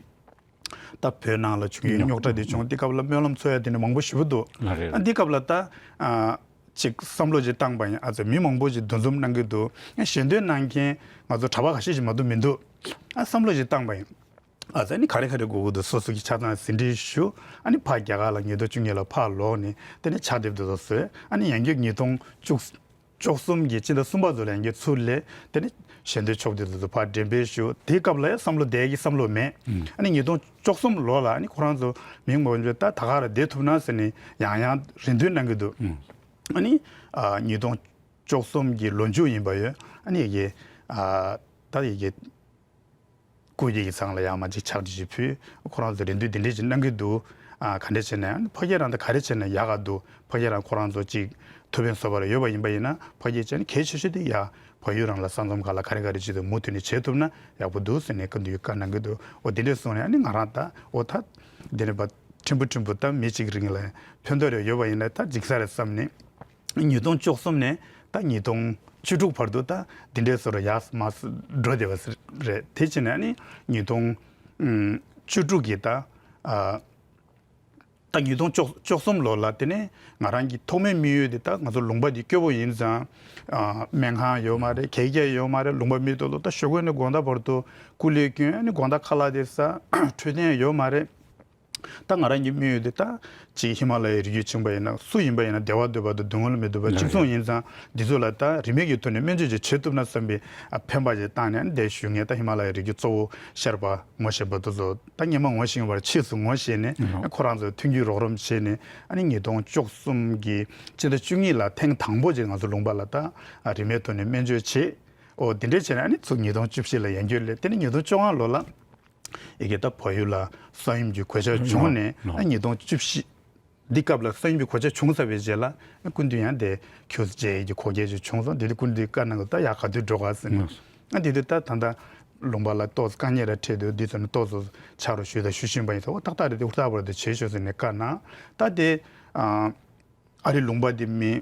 ད་བོད་ནང་ལ་བྱུང་ཡོད་རྙོག་དྲ་དེ་བྱུང་། འདི་སྐབས་ལ་སྨོན་ལམ་འཚོགས་ཡ་དེ་ནི་མང་པོ་ཞེ་པོ་འདུག་ལ་རེད། ཨ་འདི་སྐབས་ལ་ད་ཨ་ཅིག་བསམ་བློ་ཅིག་བཏང་པ་ཡིན། ཨ་ཙི་མི་མང་པོ་ཅིག་འདུ་འཛོམས་གནང་གི་འདུག་ཞལ་འདོན་གནང་མཁན་ང་ཚོ་གྲྭ་པ་ཁ་ཤས་ཤིག་མ་གཏོགས་མི་འདུག་ཨ་བསམ་བློ་ཅིག་བཏང་པ་ཡིན། ཨ་ཙི་ནི་ག་རེ་ག་རེ་དགོས་ཀྱི་འདུག་སོ་སོ་གི་ཆ་ཚང་ཟིན་བྲིས་ཞུ། ཨ་ནི་ཕར་རྒྱ་གར་ལ་ཉིས་སྟོང་བཅུ་གཉིས་ལ་ཕར་ལོག་ནས་དེ་ནས་ཕྱག་དེབ་དེ་ཚོ་བཟོས། ཨ་ནི་ཡང་བསྐྱར་ཉིས་སྟོང་བཅུ་བཅུ་གསུམ་གྱི་སྤྱི་ཟླ་གསུམ་པ་ཚོ་ལ་ཡང་བསྐྱར་ཚུར་སླེབས། དེ་ནས་ཞལ་འདོན་ཕྱོགས་དེ་ཚོ་ཕར་འགྲེམས་སྤེལ་ཞུ། དེའི་སྐབས་ལ་ཡང་བསམ་བློ་བསྡད་ཀྱི་བསམ་བློ་མེད། ཨ་ནི་ཉིས་སྟོང་བཅུ་གསུམ་ལོ་ལ་ཨ་ནི་ཁོ་རང་ཚོ་མི་མང་པོ་ད་ད་ག་ར་བསྡད་ཐུབ་ན་ཟེར་ནས་ཡང་ཡང་རེ་འདུན་གནང་གི་འདུག་ཨ་ནི་ཨ་ཉིས་སྟོང་བཅུ་གསུམ་གྱི་ལོ་མཇུག་ཡིན་པ་ཡོད། ཨ་ནི་ཡི་གེ་ཨ་ད་ཡི་གེ་སྐུ་སྐྱེ་གི་ཚང་ལ་ཡང་མ་ཅིག་ཕྱག་བྲིས་ཅིག་ཕུལ། ཁོ་རང་ཚོ་རེ་འདུན་འདི་འདྲས་ཅིག་གནང་གི་འདུག་ཨ་ག་འདྲས་བྱས་ན་ཕ་གིར་རང་ད་ག་རེ་བྱས་ན་ཡག་ག་འདུག་ཕ་གིར་རང་ཁོ་རང་ཚོ་ཅིག་ཐུགས་ཕན་གསོས་པ་རེ་ཡོད་པ་ཡིན་པ་ཡིན་ན་ཕ་གིར་བྱས་ན་གལ་ཆེ་ཤོས་དེ་ཡ་བལ་ཡུལ་རང་ལ་ས་མཚམས་ཁག་ལ་ག་རེ་ག་རེ་བྱེད་དུ་མུ་མཐུད་ནས་བྱེད་ཐུབ་ན་ཡག་པོ་འདུག་ཟེར་ནས་སྐུ་མདུན་གྱིས་བཀའ་གནང་གི་འདུག་འོ་འདི་འདྲས་སོང་ནས་ཨ་ནི་ང་རང་ད་འོ་ད་འདི་ནས་ཕར་ཕྲན་བུ་ཕྲན་བུ་ད་མི་གཅིག་རིང་ལ་ཕན་ཐོགས་རེ་ཡོད་པ་ཡིན་ན་ད་འགྲིག་ས་རེད་བསམ་ནས། ཉིས་སྟོང་བཅུ་གསུམ་ནས་ད་ཉིས་སྟོང་བཅུ་དྲུག་བར་དུ་ད་འདི་འདྲའི་བཟོ་འདྲ་ཡག་མ་འགྲོ་བསྡད་པ་རེད། དེ་བྱས་ནས་ཨ་ནི་ཉིས་སྟོང་བཅུ་དྲུག་གི་ད་ཨ་ད་ཉིས་སྟོང་བཅུ་གསུམ་ལོ་ལ་དེ་ནས་ང་རང་གི་ཐོག་མའི་དམིགས་ཡུལ་དེ་ད་ང་ཚོ་ལུང་པ་འདི་སྐྱོ་པོ་ཡིན་ཙང་ཨ་སྨན་ཁང་ཡོད་མ་རེད། གད་རྒྱག་ཡོད་མ་རེད། ལུང་པ་མི་ཏོག་ཏོ་ད་ཞོགས་ཀས་ནས་དགོང་དག་བར་དུ་སྐུ་ལས་བསྐྱོན། ཨ་ནི་དགོང་དག་ཁ་ལག་དེ་ཟ། འཕྲོད་བསྟེན་ཡོད་མ་རེད། ད་ང་རང་གི་དམིགས་ཡུལ་དེ་ད་ཅིག་ཧི་མ་ལ་ཡའི་རི་རྒྱུད་ཕྱིན་པ་ཡིན་ན་སུ་ཡིན་པ་ཡིན་ན་བདེ་བ་འདོད་པ་དང་སྡུག་བསྔལ་མི་འདོད་པ་གཅིག་མཚུངས་ཡིན་ཙང་འདི་ཚོ་ལ་ད་རིན་མེད་ཀྱི་ཐོག་ནས་སྨན་བཅོས་ཅིག་བྱེད་ཐུབ་ན་བསམ་པའི་ཨ་འཕེན་པ་ཅིག་བཏང་ནས་ཨ་ནི་འདིར་བཞུགས་མཁན་ད་ཧི་མ་ལ་ཡའི་རི་རྒྱུད་གཙོ་བོ་ཤར་པ་ངོ་ཤེས་པ་དེ་ཚོ་ད་སྔོན་མ་ངོ་ཤེས་པར་ཕྱིས་སུ་ངོ་ཤེས་ནས་ཨ་ཁོ་རང་ཚོ་མཐུན་འགྱུར་རོགས་རམ་བྱས་ནས་ཨ་ནི་ཉིས་སྟོང་བཅུ་གསུམ་གྱི་སྤྱི་ཟླ་བཅུ་གཉིས་ལ་ཐེངས་དང་པོ་ཅིག་ང་ཚོ་ལུང་པ་ལ་ད་ཨ་རིན་མེད་ཐོག་ནས་སྨན་བཅོས་བྱས། འོ་དེ་འདྲས་བྱས་ནས་ཨ་ནི་ཚུར་ཉིས་སྟོང་བཅུ་བཞི་ལ་ཡང་བསྐྱར་སླེབས། དེ་ནས་ཉིས་སྟོང་བཅོ་ལྔ་ལོ་ལ། ཡི་གེ་ད་བལ་ཡུལ་ལ་ས་ཡོམ་གྱི་གོད་ཆག་བྱུང་ནས་ལོ། ཨ་ཉིས་སྟོང་བཅུ་བཞི། འདི་སྐབས་ལ་ས་ཡོམ་གྱི་གོད་ཆག་བྱུང་ཚར་བའི་རྗེས་ལ་ཨ་སྐུ་མདུན་ཡང་དེ་ཁྱོད་མཇལ་ཡས་ཀྱི་གོ་སྐལ་ཅིག་བྱུང་སོང་། དེ་དུས་སྐུ་མདུན་བཀའ་གནང་གི་ད་ཡར་ག་དུས་འགྲོ་ག་ཟེར་ནས། ཨ་དེ་དུས་ད་ད་ལྟ་ལུང་པ་ལ་ཏོག་ཙམ་དཀའ་ངལ་ར་འཕྲད་དུས་འདི་ཚོ་ནི་ཏོག་ཙམ་ཕྱག་རོགས་ཞུས་དང་ཞུ་བཞིན་པ་ཡིན་ཙང་འོ་ཏག་ཏག་རེད། དེ་ཧུར་ཐག་པར་དུ་བྱེད་ཤོག་ཟེར་ནས་བཀའ་གནང་། ད་དེ་ཨ། ཨ་རི་ལུང་པ་འདི་མི་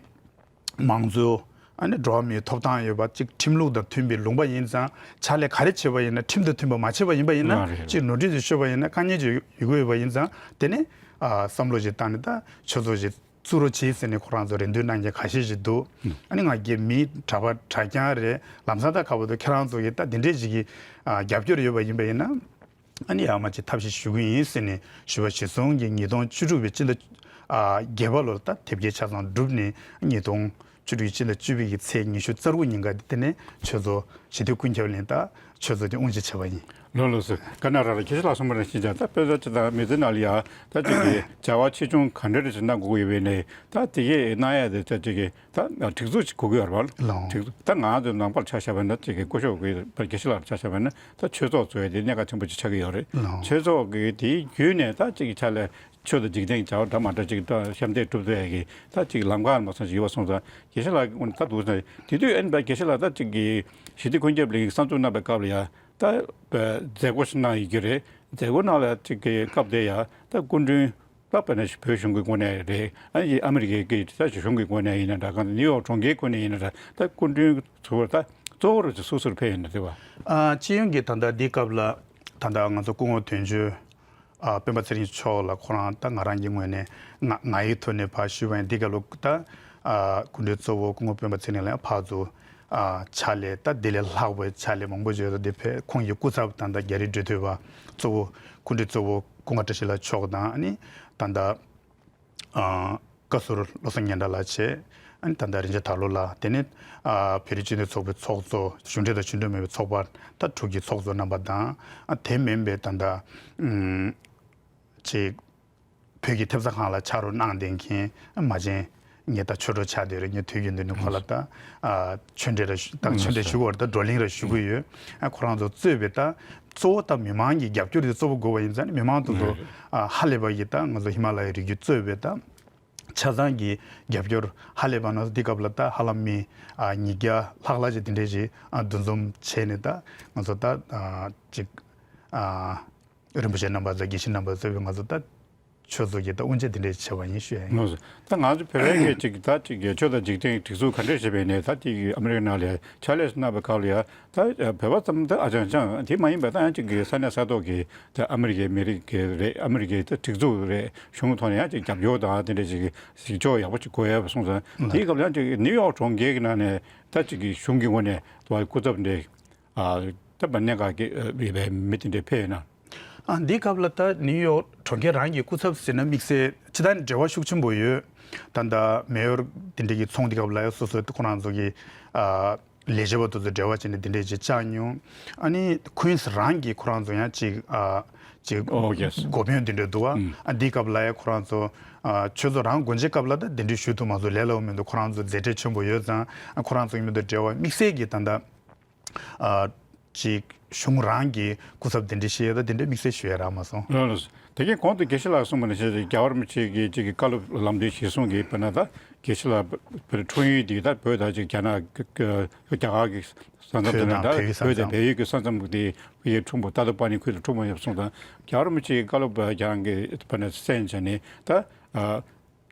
མང་གཙོ་ཨ་ནི་འགྲོ་བ་མིའི་ཐོབ་ཐང་ཡོད་པ་གཅིག་ཁྲིམས་ལུགས་དང་མཐུན་པའི་ལུང་པ་ཡིན་ཙང་ཕྱག་ལས་ག་རེ་བྱེད་པ་ཡིན་ན་ཁྲིམས་དང་མཐུན་པ་མ་བྱེད་པ་ཡིན་པ་ཡིན་ན་ཨ་རེད། གཅིག་ནོར་འཁྲུལ་ཞིག་ཤོར་བ་ཡིན་ན་དཀའ་ངལ་ཅིག་ཡོང་གི་ཡོད་པ་ཡིན་ཙང་དེ་ནས་ཨ་བསམ་བློ་ཞིག་བཏང་ནས་ད་ཆོས་ཚོགས་ཞིག་བཙུགས་རོགས་བྱེད་ཟེར་ནས་ཁོ་རང་ཚོ་རེ་འདུན་གནང་མཁན་ཁ་ཤས་ཤིག་འདུག་ཨ་ནི་ང་རྒྱལ་མི་གྲྭ་པ་གྲྭ་རྐྱང་རེད། ལམ་སང་ད་ག་བར་དུ་ཁྱེད་རང་ཚོ་གིས་ད་དེ་འདྲས་ཞིག་གི་ཨ་རྒྱབ་སྐྱོར་ཡོད་པ་ཡིན་པ་ཡིན་ན། ཨ་ནི་ཡར་མར་ཅིག་ཐབས་ཤེས་ཞུ་གི་ཡིན་ཟེར་ནས་ཞུ་བ་གཞིར་བཟུང་གིས་ཉིས་སྟོང་བཅུ་དྲུག་པའི་སྤྱི་ཟླ་ཨ་བརྒྱད་པ་ལོར་ད་དེབ་སྐྱེལ་ཆ་ཚང་གྲུབ་ནས་ཉིས་སྟོང་བཅུ་དྲུག་པའི་སྤྱི་ཟླ་བཅུ་པའི་གི་ཚེས་ཉི་ཤུ་རྩ་དགུ་ཉིན་ཀ་དེ་དེ་ནས་ཆོས་ཚོགས་ཞི་བདེ་ཀུན་ཁྱབ་གླིང་ད་ཆོས་ཚོགས་དེ་དབུ་འབྱེད་བྱས་པ་ཡིན། ལགས་ལགས་སོ། ཀ་ན་ར་ལ་ཁྱེད་ལ་སོང་མ་ར་ཤེས་ཀྱང་ད་དཔེ་ཆ་ཅི་དང་མི་ཚེ་ནང་ལ་ཡ་ད་ཅིག་གི་བྱ་བ་ཆེ་ཆུང་ག་འདྲ་རེ་ཞིག་གནང་དགོས་ཀྱི་ཡོད་པས་ནས་ད་དེ་གས་གནང་ཡ་དེ་ད་ཅིག་གི་ད་སྒྲིག་འཛུགས་ཅིག་དགོས་ཀྱི་ཡོད་རེད་པ། ལགས། སྒྲིག་འཛུགས་ད་ང་ཚོ་ནང་པར་ཆ་བཞག་པ་ན་ཅིག་གི་སྐུ་ཞབས་ཀྱི་དགེ་བཤེས་ལགས་ཆ་བཞག་པ་ན་ད་ཆོས་ཚོགས་ཚོ་ཡ་དེ་གནད་འགག་ཆེན་པོ་ཅིག་ཆགས་ཀྱི་ཡོད་རེད། ལགས། ཆོས་ཚོགས་ཀྱི་དེའི་བརྒྱུད་ནས་ད་ཅིག་གི་ཆ་ལས་ཆོས་དང་འཇིག་རྟེན་བྱ་བ་འདྲ་མ་འདྲ་ཅིག་ད་ཞབས་འདེགས་སྒྲུབ་ཐུབ་ཡ་གི་ད་ཅིག་ལམ་ཁ་མ་སོང་ཞིག་ཡོད་པ་སོང་ཙང་དགེ་བཤེས་ལགས་ཀྱི་ད་འདུག་ཟེར་དེ་དུས་ཨ་ནི་ད་དགེ་བཤེས་ལགས་ད་ཅིག་གི་ཞི་བདེ་ཁོངས་ཁྱབ་ལས་འགུལ་གསར་འཛུགས་གནང་པའི་སྐབས་ལ་ཡ། ད་མཛད་སྒོ་ཞིག་གནང་ཡོད་ཀྱི་རེད། མཛད་སྒོ་ནང་ལ་ཅིག་གི་སྐབས་དེ་ཡ་ད་སྐུ་མགྲོན་ད་དཔེར་ན་བོད་གཞུང་གི་ངོས་ནས་རེད། ཨ་ནི་ཨ་མི་རི་ཀའི་གི་ད་གཞུང་གི་ངོས་ནས་ཡིན་ན་འདྲ། གང་ནིའུ་ཡོག་གྲོང་ཁྱེར་ངོས་ནས་ཡིན་ན་འདྲ། ད་སྐུ་མགྲོན་ཚོ་ད་གཙོ་བོ་རུ་སུ་སུར་ཕེབས་ཡོད་ན་རེད་བ། ཨ་སྤྱི་ཡོངས་ཀྱི་ད་ལྟ་འདི་སྐབས་ལ་ད་ལྟ་ང་ཚོ་སྐུ་ངོ་དོན་གཅོད་ཨ་སྤེན་པ་ཚེ་རིང་མཆོག་ལ་ཁོ་རང་ད་ང་རང་གི་ངོས་ནས་ང་ང་ཡི་ཐོག་ནས་ཕར་ཞུས་པ་ཡིན། འདི་སྐབས་ལ་ད་ཨ་སྐུ་མགྲོན་གཙོ་བོ་སྐུ་ངོ་སྤེན་པ་ཚེ་རིང་ལ་ཡང་ཕར་ཚུར་ཨ་ཕྱག་ལས་ད་འདི་ལས་ལྷག་པའི་ཕྱག་ལས་མང་པོ་བྱས་ཏེ་འདི་ཕེབས། ཁོང་གི་སྐུ་ཚབ་ད་ལྟ་རྒྱ་རི་འབྲི་ཐོད་པ་གཙོ་བོ་སྐུ་མགྲོན་གཙོ་བོ་སྐུ་ངོ་བཀྲ་ཤིས་ལགས་མཆོག་དང་ཨ་ནི་ད་ལྟ་ཨ་བཀའ་ཟུར་བློ་བཟང་སྙན་གྲགས་ལགས་བྱས། ཨ་ནི་ད་ལྟ་རིན་ཆེན་དར་ལོ་ལགས། དེ་ནས་ཨ་བོད་རིགས་སྤྱི་མཐུན་ཚོགས་པའི་ཚོགས་གཙོ། གཞུང་འབྲེལ་དང་གཞུང་འབྲེལ་མེད་པའི་ཚོགས་པ་ད་དྲུག་གི་ཚོགས་གཙོ་རྣམ་པ་དང་། ཨ་དེ་མིན་པའི་ད་ལྟ་ཨུམ་ཅིག་བོད་ཀྱི་ཐེབས་རྩ་ཁང་ལ་ཕྱག་རོགས་གནང་བསྡད་མཁན་མ་བྱན་ངས་ད་ཆོས་གྲོགས་ཆགས་བསྡད་རེད། ངས་དུས་རྒྱུན་དུ་ནི་ཁོ་ལ་ད་ཨ་ཆོས་འབྲེལ་ར་ཞུ་ད་ཆོས་འབྲེལ་ཞུ་དགོས་རེད། ད་བགྲོ་གླེང་ར་ཞུ་གི་ཡོད། ཨ་ཁོ་རང་ཚོ་གཙོས་པའི་ད་གཙོ་བོ་ད་མི་མང་གི་རྒྱབ་སྐྱོར་དེ་གཙོ་བོ་དགོས་པ་ཡིན་ཙང་ནི་མི་མང་ཚོ་ཚོ་ཨ་ཧ་ལས་པ་ཡི་ད་ང་ཚོ་ཧི་མ་ལ་ཡའི་རི་རྒྱུད་གཙོས་པའི་ད་ཆ་ཚང་གི་རྒྱབ་སྐྱོར་ཧ་ལས་པ་ན་འདི་སྐབས་ལ་ད་ཧ་ལམ་མི་ཨ་ཉིས་བརྒྱ་ལྷག་ལྷག་ཅིག་དེ་འདྲས་ཅིག་ཨ་འདུ་འཛོམས་བྱས་ནས་ད་ང་ཚོ་ད་ཨ་ཅིག་ཨ་རིན་པོ་ཆེ་རྣམ་པ་ཚོ་དགེ་བཤེས་རྣམ་པ་ཚོ་ང་ཚོ་ད་ཆོས་ཚོགས་ཀྱི་ད་དབུ་འབྱེད་དེ་འདྲས་བྱས་པ་ཡིན་ཞུ་ཡ་ཡིན། ལགས་སོ། ད་ང་ཚོ་བོད་པའི་གི་ཅིག་ད་ཅིག་གི་ཆོས་དང་འཇིག་རྟེན་སྒྲིག་འཛུགས་ག་འདྲས་བྱས་པའི་ནས་ད་ཅིག་ཨ་མི་རི་ཀ་ནང་ལ་ཕྱག་ལས་གནང་བའི་སྐབས་ལ་ཡ་ད་བོད་པ་ཙམ་ད་ཨ་ཅང་ཅང་དེ་མ་ཡིན་པ་ད་ཡང་ཅིག་གི་ས་གནས་ས་ཐོག་གི་ད་ཨ་མི་རི་ཀའི་མི་རིགས་ཀྱི་རེད། ཨ་མི་རི་ཀའི་ད་སྒྲིག་འཛུགས་རེད། གཞུང་ཐོག་ནས་ཡང་ཅིག་རྒྱབ་སྐྱོར་དང་དེ་འདྲས་ཅིག་གི་གཟིགས་ཕྱོགས་ཡག་པོ་ཅིག་དགོས་ཡ་སོང་ཙང་དེའི་སྐབས་ལ་ཡང་ཅིག་ནིའུ་ཡོག་གྲོང་ཁྱེར་གྱི་ནང་ནས་ད་ཅིག་གི་གཞུང་གི་ངོས་ནས་ད་སྐུ་ཚབ་འདྲས་ཨ་ད་མ་གནད་འགག་གི་ཡོད་པའི་མི་དེ་འདྲས་ཕེབས་ཡོད་ན། ཨ་འདིའི་སྐབས་ལ་ད་ནིའུ་ཡོག་གྲོང་ཁྱེར་རང་གི་སྐུ་ཚབ་ཟེར་ན་དམིགས་བསལ་ཅི་ད་འབྲེལ་བ་ཤུགས་ཆེན་པོ་ཡོད། ད་ལྟ་མེ་ཡོར་དེ་འདྲས་ཀྱི་ཚོགས་འདུའི་སྐབས་ལ་ཡང་སོ་སོའི་ཁོ་རང་ཚོ་གི་ཨ་ལས་བྱེད་པ་དེ་ཚོ་འབྲེལ་བ་བྱས་ནས་དེ་འདྲས་ཅིག་བཅར་མྱོང་། ཨ་ནི་ཁུན་སི་རང་གི་ཁོ་རང་ཚོ་ཡང་ཅིག་ཨ་ཅིག Oh, yes. འགོ་དཔོན་དེ་འདྲས་འདུག་བ། ཨ་འདིའི་སྐབས་ལ་ཡང་ཁོ་རང་ཚོ་ཨ་ཆོས་ཚོགས་རང་དགོངས་བཞེས་སྐབས་ལ་ད་དེ་འདྲས་ཞུ་ཐུབ་མ་སོང་། ལས་སླ་བོ་མི་འདུག་ཁོ་རང་ཚོ་མཛད་བྲེལ་ཆེན་པོ་ཡོད་ཙང་ཨ་ཁོ་རང་ཚོ་གི་མི་འདུག་འབྲེལ་བ་དམིགས་བསལ་གྱི་ད་ལྟ་ཨ་ཅིག་གཞུང་རང་གི་སྐུ་ཚབ་དེ་འདྲ་ཞིག་ཡོད་ད་དེ་འདྲ་དམིགས་བསལ་ཞུ་ཡ་རག་མ་སོང་། ལགས་ལགས། དེ་གའི་གོང་དུ་དགེ་བཤེས་ལགས་གསུངས་པ་ནང་བཞིན་རྒྱལ་བ་རིན་པོ་ཆེ་གི་ཅིག་གི་བཀའ་སློབ་ལམ་སྟོན་གཞིར་བཟུང་གིས་དཔེར་ན་ད་དགེ་བཤེས་ལགས་བོད་འཁྲུངས་ཡུལ་འདི་ད་བོད་ད་ཅིག་རྒྱ་ནག་རྒྱ་གར་གྱི་ས་མཚམས་དེ་ན་ད་བོད་དང་བལ་ཡུལ་གྱི་ས་མཚམས་དེ་ཡི་འཁྲུངས་པ་ཏ་ཏོ་པ་ནི་ཁུལ་དུ་འཁྲུངས་པ་ཡིན་པ་སོང་ཙང་རྒྱལ་བ་རིན་པོ་ཆེ་གི་བཀའ་སློབ་ཁྱེད་རང་གིས་དཔེར་ན་གསན་བྱས་ནས་ད།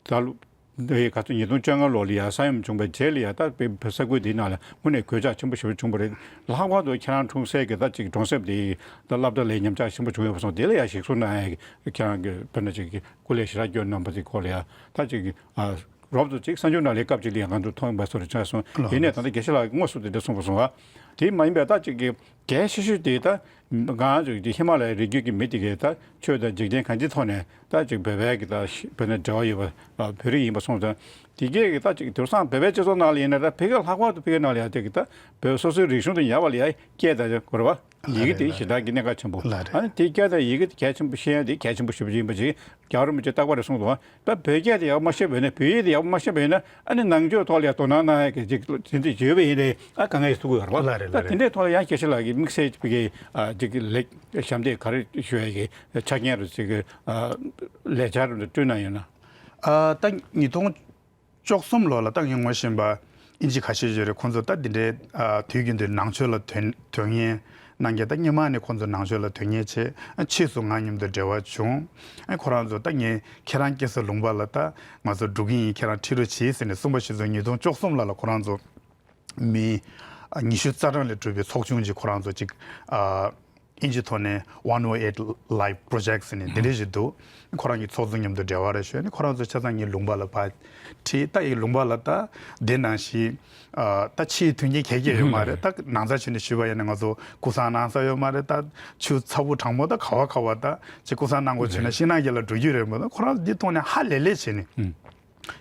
ད་ལོ་འདི་ག་ཚོད་ཉིས་སྟོང་བཅོ་ལྔ་ལོ་ལ་ཡ་ས་ཡོམ་བྱུང་བའི་རྗེས་ལ་ཡ་ད་བོད་ས་ཁུལ་འདིའི་ནང་ལ་དངོས་གནས་གོད་ཆག་ཆེན་པོ་ཞེ་པོ་བྱུང་བ་རེད། ལྷག་པར་དུ་ཁྱེད་རང་འཁྲུངས་སའི་གི་ད་ཅིག་གྲོང་གསེབ་འདི་ད་སློབ་གྲྭ་ལ་ཉམས་ཆག་ཆེན་པོ་བྱུང་ཡོད་པ་སོང་། དེ་ལ་ཡ་གཞིགས་སུ་བླངས་ཡ་ཁྱེད་རང་གི་དཔེར་ན་ཅིག་གི་སྐུ་ལས་ཞེ་དྲག་བསྐྱོན་གནང་བ་དེ་སྐོར་ལ་ཡ་ད་ཅིག་གི་ཨ་རོབ་ཏུ་ཅིག་གསར་འགྱུར་ནང་ལ་སྐབས་ཅིག་ལ་ཡ་ང་ཚོ་མཐོང་ཡོང་པ་སོགས་རེ་བྱུང་སོང་། ཡིན་ནའི་ད་ལྟ་དགེ་བཤེས་ལགས་དངོས་སུ་དེ་འདྲ་གསུངས་པ་སོང་བ། དེ་མ་ཡིན་པའི་ད་ཅིག་གི་གལ་ཆེ་ཤོས་དེ་ད་ང་ཚོ་ཧི་མ་ལ་ཡའི་རི་རྒྱུད་ཀྱི་མི་དེ་གས་ད་ཆོས་དང་འཇིག་རྟེན་གང་ཅིའི་ཐོག་ནས་ད་ཅིག་བོད་པའི་གི་ད་བོད་ནས་འབྲེལ་བ་ཡོད་པ་བོད་རིགས་ཡིན་པ་སོང་ཙང་དེ་གས་གི་ད་ཅིག་དུར་སང་བོད་པའི་སྤྱི་ཚོགས་ནང་ལ་ཡིན་ན་ད་ཕ་གི་ལྷག་པར་དུ་ཕ་གི་ནང་ལ་ཡ་དེ་གི་ད་བོད་སོ་སོའི་རིག་གཞུང་དང་ཡ་བ་ལ་ཡ་སྐད་དང་གོ་ར་བ་ཡི་གེ་དེ་ཞེ་དྲག་གི་གནད་འགག་ཆེན་པོ། ཨ་ནི་དེ་སྐད་དང་ཡི་གེ་དེ་གལ་ཆེན་པོ་ཤེས་ཡ་དེ་གལ་ཆེན་པོ་ཞེ་པོ་ཅིག་ཡིན་པ་ཅིག་རྒྱལ་བ་རིན་པོ་ཆེ་རྟག་པར་རེ་གསུངས་འདུག་ད་བོད་སྐད་དེ་ཡག་པོ་མ་ཤེས་པ་ཡིན་ན་བོད་ཡིག་དེ་ཡག་པོ་མ་ཤེས་པ་ཡིན་ན་ཨ་ནི་ནང་ཆོས་ཐོག་ལ་ཡང་དོ་སྣང་གནང་ཡ་གི་ཅིག་དེ་འདྲ་ཡོད་པ་ཡིན་ནའི་ཨ་དཀའ་ངལ་ཞིག་ཐུག་གི་ཡོད་རེད་བ། ལགས་རེད། ད་ལགས་དེ་རེད། འདྲའི་ཐོག་ལ་ཡང་དགེ་བཤེས་ལགས་ཀྱི་དམིགས་བསལ་གྱི་ཨ་ཅིག་ལེགས་ཞབས་འདེགས་ག་རེ་ཞུ་ཡ་གི་ཆ་རྐྱེན་རུ་ཅིག་གི་ཨ་ལས་འཆར་རུ་བསྐྲུན་གནང་ཡོད་ན། ཨ་ད་ཉིས་སྟོང་བཅུ་གསུམ་ལོ་ལ་ད་ངས་ངོ་ཤེས་པ་ཨིན་ཇི་ཁ་ཤས་ཅིག་རེད། ཁོང་ཚོ་ད་འདི་འདྲའི་ཨ་དུས་རྒྱུན་དུ་ནང་ཆོས་ལ་དོན་དོན་གཉེར་གནང་མཁན་ད་སྔོན་མ་ནས་ཁོང་ཚོ་ནང་ཆོས་ལ་དོན་གཉེར་བྱས། ཨ་ཕྱིས་སུ་ང་མཉམ་དུ་འབྲེལ་བ་བྱུང་། ཨ་ཁོ་རང་ཚོ་ད་ངས་ཁྱེད་རང་སྐྱེས་ས་ལུང་པ་ལ་ད་ང་ཚོ་འགྲོ་གི་ཡིན། ཁྱེད་རང་ཁྲིད་རོགས་བྱེད་ཟེར་ནས་གསུངས་པ་ཞིག་སོང་། ཉིས་སྟོང་བཅུ་གསུམ་ལ་ལ་ཁོ་རང་ཚོ་མི་ཨ་ཉི་ཤུ་རྩ་གྲངས་ལས་གྲུབ་པའི་ཚོགས་ཆུང་ཅིག་ཁོ་རང་ཚོ་ཅིག་ཨ་ཨིན་ཇི་ཐོག་ནས་One oh eight Live Project ཟེར་ནས་དེ་འདྲ་ཞིག་འདུག་ཁོ་རང་གི་ཚོགས་གཙོ་མཉམ་དུ་འབྲེལ་བ་རེ་ཞུས་ནས་ཁོ་རང་ཚོ་ཆ་ཚང་ངའི་ལུང་པ་ལ་ཕར་ཁྲིད། ད་ཡི་ལུང་པ་ལ་ད་དེ་ནང་བཞིན་ཨ་ད་ཕྱིའི་མཐུན་རྐྱེན་ག་གེ་ཡོད་མ་རེད། ད་ནང་ཚ་བྱས་ནས་ཞུས་པ་ཡིན་ན་ང་ཚོ་སྐུ་སྲུང་གནང་ས་ཡོད་མ་རེད། ད་ཆུ་ཚ་པོ་གྲང་མོ་ད་ག་བ་ག་བ་ད་ཅིག་སྐུ་སྲུང་གནང་དགོས་བྱུང་ན་ཤིང་ནགས་རྒྱབ་ལ་འགྲོ་རྒྱུ་རེད་མོད། ད་ཁོ་རང་འདི་ཐོག་ནས་ཧ་ལས་ལས་བྱས་ནས།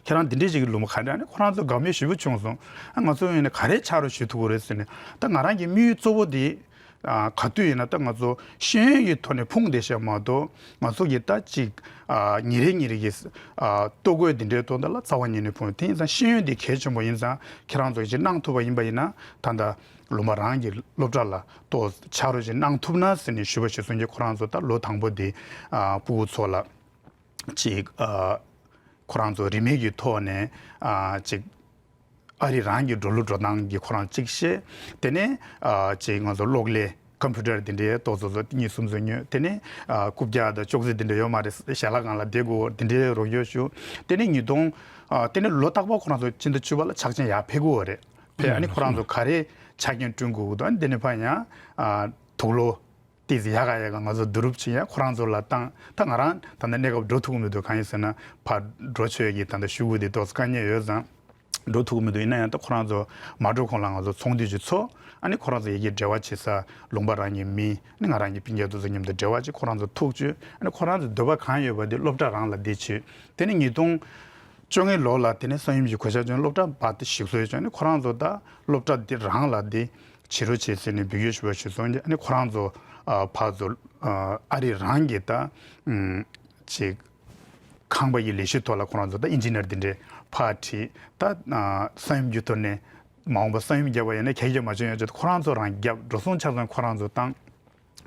ཁྱེད་རང་འདི་འདྲའི་ཞིག་གི་ལུང་པ་ག་འདྲ་ནི་ཁོ་རང་ཚོ་དགའ་མོས་ཞེ་པོ་བྱུང་སོང་། ཨ་ང་ཚོ་ཡིན་ན་ག་རེ་ཕྱག་རོགས་ཞུ་ཐུབ་ཀྱི་རེད་ཟེར་ནས། ད་ང་རང་གི་དམིགས་ཡུལ་གཙོ་བོ་དེ་ ཨ་ག་དུས་ཡིན་ན་ད་ང་ཚོ་ཤེས་ཡོན་གྱི་ཐོག་ནས་ཕུང་བསྡད་བཞག་མ་གཏོགས། ང་ཚོ་གི་ད་ཅིག་ཨ་ཉིན་རེ་ཉིན་རེ་གི་ཨ་ལྟོ་གོས་འདི་འདྲའི་ཐོག་ད་ལ་རྩ་བ་ཉིད་ནས་ཕུང་། དེ་ཡིན་ཙང་ཤེས་ཡོན་འདི་གལ་ཆེན་པོ་ཡིན་ཙང་། ཁྱེད་རང་ཚོ་ཅིག་གནང་ཐུབ་པ་ཡིན་པ་ཡིན་ན། ད་ལྟ་ལུང་པ་རང་གི་སློབ་གྲྭ་ལ་ཏོག་ཆ་རོགས་ཅིག་གནང་ཐུབ་ན་ཟེར་ནས་ཞུ་བ་ཞུ་སོང་གི། ཁོ་རང་ཚོ་ད་ལོ་དང་པོ་འདི་ཨ་སྤུ་གུ་ཚོ་ལ་ཅིག་ཨ་ཁོ་རང་ཚོ་རིན་མེད་ཀྱི་ཐོག་ནས་ཨ་ཅིག་ཨ་རི་རང་གི་འགྲོ་ལུགས་འགྲོ་སྟངས་ཀྱི་ཁོ་རང་གཅིག་བཤད། དེ་ནས་ཨ་ཅིག་ང་ཚོ་གློག་ཀླད་ཀམ་པུ་ཊར་དེ་འདྲའི་ཏོག་ཙམ་ཙམ་གཉིས་གསུམ་ཙམ་ཉོས། དེ་ནས་ཨ་རྐུབ་བཀྱག་དང་ཅོག་ཙེ་དེ་འདྲ་ཡོད་མ་རེད། ཞལ་ལག་སྒང་ལ་བསྡད་དགོས་དེ་འདྲའི་རོགས་སྐྱོར་ཞུ། དེ་ནས་ཉིས་སྟོང་ཨ་དེ་ནས་ལོ་རྟག་པར་ཁོ་རང་ཚོ་སྤྱི་ཟླ་བཅུ་པ་ལ་ཕྱག་ཆེན་ཡར་ཕེབས་དགོས་རེད། ཕེབས། ཨ་ནི་ཁོ་རང་ཚོ་ག་རེ་ཆ་རྐྱེན་བསྐྲུན་དགོས་འདུག་ཨ་ནི་དེ་ནས་ཕར་ཡང་ཨ་དུག་ལོག་ཏོག་ཙམ་ཡག་ག་ཡག་ག་ང་ཚོ་བསྡུ་རུབ་བྱེད་ཡ་ཁོ་རང་ཚོ་ལ་བཏང་། ད་ང་རང་ད་ལྟ་གནས་སྐབས་འགྲོ་ཐུབ་ཀྱི་མི་འདུག་གང་ཡིན་ཟེར་ན་ཕར་འགྲོ་ཆོག་ཡ་གི་ད་ལྟ་ཤོག་གུ་དེ་ཏོག་ཙམ་དཀའ་ངལ་ཡོད་ཙང་འགྲོ་ཐུབ་ཀྱི་མི་འདུག་ཡིན་ན་ཡང་ད་ཁོ་རང་ཚོ་མ་འགྲོ་གོང་ལ་ང་ཚོ་ཚོགས་འདུ་ཅིག་ཚོགས། ཨ་ནི་ཁོ་རང་ཚོ་ཡ་གི་འབྲེལ་བ་བྱེད་ས་ལུང་པ་རང་གི་མི། ཨ་ནི་ང་རང་གི་སྤུན་ཀྱག་དེ་ཚོ་མཉམ་དུ་འབྲེལ་བ་ཅིག་ཁོ་རང་ཚོ་ཐུག་བཅུག་ཨ་ནི་ཁོ་རང་ཚོ་འདོད་པ་གང་ཡོད་པ་དེ་སློབ་གྲྭ་རང་ལ་འདི་བྱེད། དེ་ནས་ཉིས་སྟོང་བཅོ་ལྔའི་ལོ་ལ་དེ་ནས་ས་ཡོམ་གྱི་གོད་ཆག་བྱུང་། སློབ་གྲྭ་བར་དུ་ཞིག་གསོ་བྱུང་། ཨ་ནི་ཁོ་རང་ཚོ་ད་སློབ་གྲྭ་འདི་རང་ལ་འདི་བྱེད་རོགས་བྱེད་ཟེར་ནས་འབོད་སྐུལ་ཞུ་བ་ཞུ་སོང་། ཨ་ནི་ཁོ་རང་ཚོ་ཨ་ཕར་ཚུར་ཨ་ཨ་རི་རང་གི་ད་ཨམ་ཅིག་ཁང་པ་ཡི་ལས་གཞི་ཐོག་ལ་ཁོ་རང་ཚོ་ད་ཨིན་ཇི་ནེར་འདི་འདྲའི་ཕར་ཁྲིད། ད་ཨ་ས་ཡོམ་རྒྱུ་ཐོག་ནས་མ་འོངས་པ་ས་ཡོམ་བརྒྱབ་པ་ཡིན་ན་གལ་གལ་མ་བྱུང་ཡོང་ཆེད་ཁོ་རང་ཚོ་རང་བརྒྱབ། འགྲོ་སོང་ཆ་ཚང་ཁོ་རང་ཚོ་བཏང་།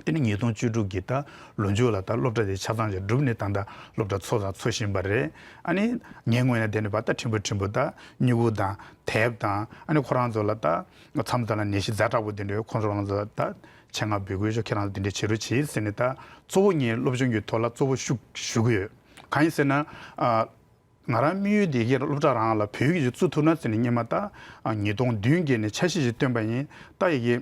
དེ་ནས་ཉིས་སྟོང་བཅུ་དྲུག་གི་ད་ལོ་མཇུག་ལ་ད་སློབ་གྲྭ་དེ་ཆ་ཚང་ཞིག་བསྒྲུབས་ནས་ད་ལྟ་སློབ་གྲྭ་འཚོགས་དང་འཚོགས་བཞིན་པ་རེད། ཨ་ནི་ངའི་ངོས་ནས་དེ་ནས་ཕར་ད་ཕྲན་བུ་ཕྲན་བུ་ད་སྨྱུ་གུ་དང་དེབ་དང་། ཨ་ནི་ཁོ་རང་ཚོ་ལ་ད་མཚམས་མཚམས་ལ་ནད་གཞི་ཛ་དྲག་པོ་དེ་འདྲ་ཁོ་ཚོ་རང་ཚོ་ད་ཆེད་མངགས་འབོད་སྐུལ་ཞུ། ཁྱེད་རང་ཚོ་དེ་འདྲ་བྱེད་རོགས་བྱེད་ཟེར་ནས། ད་གཙོ་བོ་ངས་སློབ་སྦྱོང་གི་ཐོག་ལ་གཙོ་བོ་ཤུགས་ཞུགས་ཀྱི་ཡོད། གང་ཡིན་ཟེར་ན་ཨ། ང་རང་དམིགས་ཡུལ་དེ་ཡི་གེ་སློབ་གྲྭ་རང་ལ་བོད་ཡིག་ཅིག་བཙུགས་ཐུབ་ན་ཟེར་ནས་སྔོན་མ་ད་ཨ་ཉིས་སྟོང་བདུན་བརྒྱད་ནས་འཆར་གཞི་ཞིག་བཏོན་པ་ཡིན། ད་ཡི་གེ་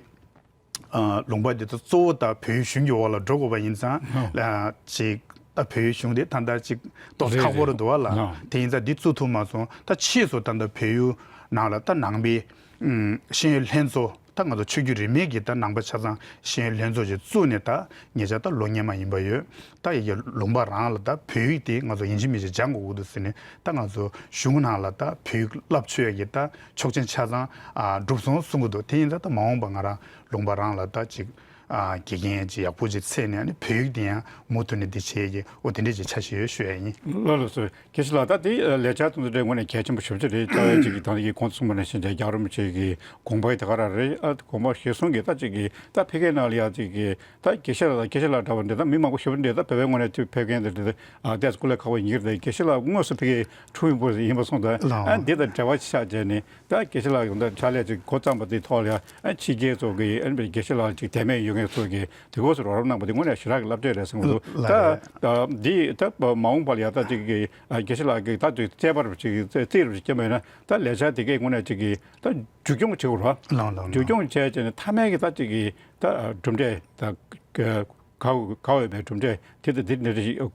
ཨ་ལུང་པ་འདི་ཚོ་གཙོ་བོ་ད་བོད་ཡིག་གཞུང་གི་འོག་ལ་འགྲོ་དགོས་པ་ཡིན་ཙང་། ཨ་ཅིག་ད་བོད་ཡིག་གཞུང་དེ་ད་ད་ཅིག་ཏོག་ཙམ་རེད་ཁག་པོ་རེད་རེད་འདུག་བ་ལ། ཨ་དེ་ཡིན་ཙང་འདི་བཙུགས་ཐུབ་མ་སོང་། ད་ཕྱིས་སུ་ད་ད་བོད་ཡིག་ནང་ལ་ད་ནང་པའི་ཨུམ་ཤེས་ཡོན་ལྷན་ཚོགས། ད་ང་ཚོ་ཆོས་བརྒྱུད་རིས་མེད་ཀྱི་ད་ནང་པ་ཆ་ཚང་ཤེས་ཡོན་ལྷན་ཚོགས་ཅིག་བཙུགས་ནས། ད་ཉེ་ཆར་ད་ལོ་སྔོན་མ་ཡིན་པ་ཡོད། ད་ཡི་གེ་ལུང་པ་རང་ལ་ད་བོད་ཡིག་དེ་ང་ཚོ་ཡིན་གཅིག་མིན་གཅིག་སྦྱང་དགོས་ཀྱི་འདུག་ཟེར་ནས། ད་ང་ཚོ་གཞུང་ནང་ལ་ད་བོད་ཡིག་བསླབ་ཆོག་ཡ་གི་ད་ཆོག་མཆན་ཆ་ཚང་ཨ་གྲུབ་སོང་གསུང་གི་འདུག་དེ་ཡིན་ད་ད་མ་འོངས་པ་ང་རང་ལུང་པ་རང་ལ་ད་ཅིག་ཨ་དགེ་རྒན་ཅིག་ཡག་པོ་ཅིག་འཚོལ་ནས། ཨ་ནི་བོད་ཡིག་དེ་ཡང་མུ་མཐུད་ནས་འདི་བྱེད་ཀྱི། འོ་དེ་འདྲས་ཅིག་འཆར་གཞི་ཡོད་ཞུ་ཡ་ཡིན། ལགས་ལགས་སོ། དགེ་བཤེས་ལགས། ད་དེ་ལས་འཆར་དེ་ཚོ་དེ་དངོས་གནས་གལ་ཆེན་པོ་ཞེ་པོ་ཅིག་རེད། ད་ཅིག་གི་ད་ཅིག་གོང་དུ་གསུངས་པ་ནང་བཞིན་རྒྱལ་བ་རིན་པོ་ཆེ་གི་དགོངས་པ་དེ་ག་རང་རེད། ཨ་དགོངས་པ་གཞིར་བཟུང་གི་ད་ཅིག་གི་ད་ཕ་གིའི་ནང་ལ་ཡ་ཅིག་གི་ད་དགེ་བཤེས་ལགས་དང་དགེ་བཤེས་ལགས་འདྲ་བ་འདི་ད་མི་མང་པོ་ཞེ་པོ་འདི་ད་བོད་པའི་ངོས་ནས་ཅིག་ཕེབས་མཁན་དེ་འདྲ་ཨ་དེ་སྐུ་ལས་ཁག་པོ་ཡིན་གྱི་རེད། དགེ་བཤེས་ལགས་དངོས་སུ་ཕ་གིའི་འཁྲུངས་ཡུལ་པོ་ཡིན་པ་སོང་ཙང་། ལགས། ཨ་འདི་དང་འབྲེལ་བ་ཆགས་བྱས་ནས། ད་དགེ་བཤེས་ལགས་ཀྱི་ད་ཕྱག་ལས་ཅིག་འགོ་བརྩམས་པ་དེའི་ཐོག་ལ་ཡང་ཨ་ཕྱི་རྒྱལ་ཚོ་གི་ཨ་ནི་དགེ་བཤེས་ལགས་ཅིག་དད་མོས་ཡོད་མཁན་ཚོ་གི་དེ་སྐོར་སུ་རོགས་རམ་གནང་པ་དེ་དངོས་གནས་ཞེ་དྲག་གི་བསླབ་བྱ་རེད་བསམ་གྱི་འདུག་ལགས་ད། རེད། ད་འདི་ད་མ་འོངས་པ་ལ་ཡང་ད་ཅིག་གི་ཨ་དགེ་བཤེས་ལགས་ཀྱི་ད་ཅིག་རྩོད་པ་རུ་ཅིག་རྩོད་རྩིས་རུ་ཅིག་བྱེད་པ་ཡིན་ན། ད་ལས་འཆར་དེ་གའི་དངོས་གནས་ཅིག་གི་ད་མཇུག་སྐྱོང་བྱེད་དགོས་རེད། ལགས་ལགས་ལགས། མཇུག་སྐྱོང་བྱས་བྱས་ནས་མཐའ་མའི་གི་ད་ཅིག་གི་ད་གྲུབ་འབྲས་ད་ག་ག་ག་འོས་པའི་གྲུབ་འབྲས་དེ་ད་འདི་འདི་འདྲ་ཞིག་དགོས་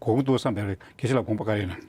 ཀྱི་འདུག་བསམ་པའི་དགེ་བཤེས་ལགས་དགོངས་པ་ག་རེ་ཡིན་ན།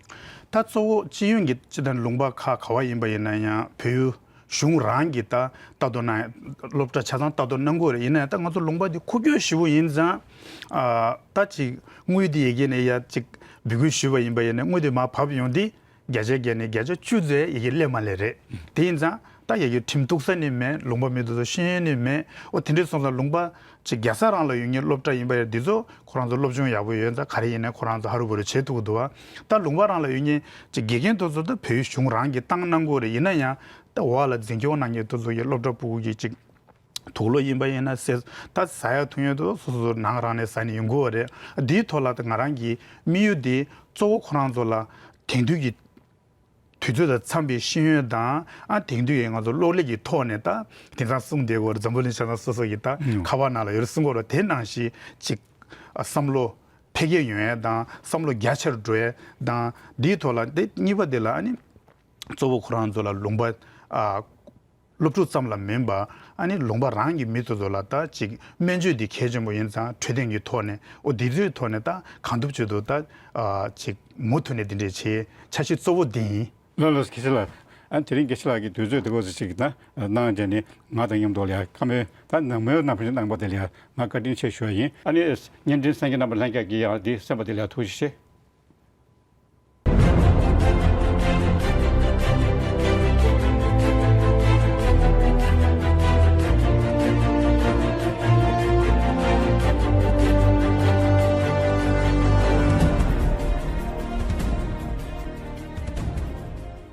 ད་གཙོ་བོ་སྤྱི་ཡོངས་ཀྱི་སྤྱི་དང་ལུང་པ་ཁག་ག་བ་ཡིན་པ་ཡིན་ན་ཡང་བོད་ཡིག་གཞུང་རང་གི་ད་ལྟ་རྟོག་གནང་། སློབ་གྲྭ་ཆ་ཚང་ལྟ་རྟོག་གནང་དགོས་རེད། ཡིན་ན་ཡང་ད་ང་ཚོ་ལུང་པ་འདི་ཁུག་ཀྱོག་ཞེ་པོ་ཡིན་ཙང་། ཨ་ད་ཅིག་དངུལ་འདི་ཡ་གི་ནས་ཡ་ཅིག་འབོད་སྐུལ་ཞུས་པ་ཡིན་པ་ཡིན་ན་དངུལ་འདི་མར་བབས་ཡོང་དུས་བརྒྱ་ཆ་བརྒྱ་ནས་བརྒྱ་ཆ་བཅུ་ཙམ་ཡ་གི་སླེབས་མ་སླེབས་རེད། དེ་ཡིན་ཙང་ད་ཡ་གི་ཁྲིམས་གཏུག་ས་ནི་མེད། ལུང་པ་མི་དེ་ཚོ་ཤེས་ཡོན་ནི་མེད། འོ་དེ་འདྲ་སོང་ཙང་ལུང་པ་ཅིག་རྒྱལ་ས་རང་ལ་ཡོད་མཁན་སློབ་གྲྭ་ཡིན་པ་ཡ་འདི་ཚོ་ཁོ་རང་ཚོ་སློབ་སྦྱོང་ཡག་པོ་ཡོད་ཙང་ག་རེ་ཡིན་ན་ཁོ་རང་ཚོ་ཧ་རུ་བུ་རུ་བྱེད་ཐུབ་ཀྱི་འདུག་བ། ད་ལུང་པ་རང་ལ་ཡོད་མཁན་ཅིག་དགེ་རྒན་དེ་ཚོ་ད་བོད་ཡིག་གཞུང་རང་གིས་བཏང་གནང་དགོས་རེད། ཡིན་ན་ཡང་ད་འོག་ལ་འཛིན་སྐྱོང་གནང་མཁན་དེ་ཚོ་གི་སློབ་གྲྭ་ཕྲུ་གུ་གི་ཅིག་དུག་ལོག་ཡིན་པ་ཡིན་ན་ཟེར། ད་ཟ་ཡ་འཐུང་ཡ་དེ་སོ་སོ་ནང་རང་ནས་ཟ་ནས་ཡོང་དགོས་པ་རེད། འདིའི་ཐོག་ལ་ད་ང་རང་གི་དམིགས་ཡུལ་དེ་གཙོ་བོ་ཁོ་རང་ཚོ་ལ་དེང་དུས་ཀྱི་དུས་ཚོད་དང་འཚམ་པའི་ཤེས་ཡོན་དང་། ཨ་དེང་དུས་ཀྱི་ང་ཚོ་གློག་ཀླད་ཀྱི་ཐོག་ནས་ད་དེང་སང་གསུང་བསྡད་ཡོད་རེད། འཛམ་བུ་གླིང་ཆ་ཚང་སོ་སོ་གི་ད་ཨང་། ཁ་པར་ནང་ལ་ཡོད་རེད་གསུང་གི་ཡོད་རེད། དེ་ནང་བཞིན་ཅིག་ཨ་བསམ་བློ་འཕེལ་རྒྱས་ཡོང་ཡ་དང་བསམ་བློ་རྒྱ་ཆེར་འགྲོ་ཡ་དང་། འདིའི་ཐོག་ལ་དེ་གཉིས་པ་དེ་ལ་ཨ་ནི་གཙོ་བོ་ཁོ་རང་ཚོ་ལ་ལུང་པ་ཨ་སློབ་ཕྲུག་ཙམ་ལ་མིན་པ། ཨ་ནི་ལུང་པ་རང་གི་མི་ཚོ་ཚོ་ལ་ད་ཅིག་སྨན་བཅོས་འདི་གལ་ཆེན་པོ་ཡིན་ཙང་འཕྲོད་བསྟེན་གྱི་ཐོག་ནས། འོ་འདི་ཚོའི་ཐོག་ནས་ད་གང་ཐུབ་ཅི་ཐུབ་ད་ཨ་ཅིག་མུ་མཐུད་ནས་འདི་འདྲས་བྱེད་འཆར་གཞི་གཙོ་བོ་འདི་ཡིན། ལགས་ལགས་དགེ་བཤེས་ལགས། ཨ་དེ་རིང་དགེ་བཤེས་ལགས་ཀྱིས་དུས་ཚོད་འདི་གོ་ཚོད་ཅིག་གནང་བྱས་ནས་ང་དང་མཉམ་དུ་ལ་ཡ་བཀའ་མོལ་ད་ནང་མོལ་རྣམ་པ་ཞིག་གནང་པ་དེ་ལ་ཡ་ང་བཀའ་དྲིན་ཆེ་ཞུ་བ་ཡིན། ཨ་ནི་བརྙན་འཕྲིན་གསན་མཁན་རྣམ་པ་ལྷན་རྒྱས་ཀྱིས་ཡང་འདི་གསན་པ་དེ་ལ་ཡ་ཐུགས་རྗེ་ཆེ།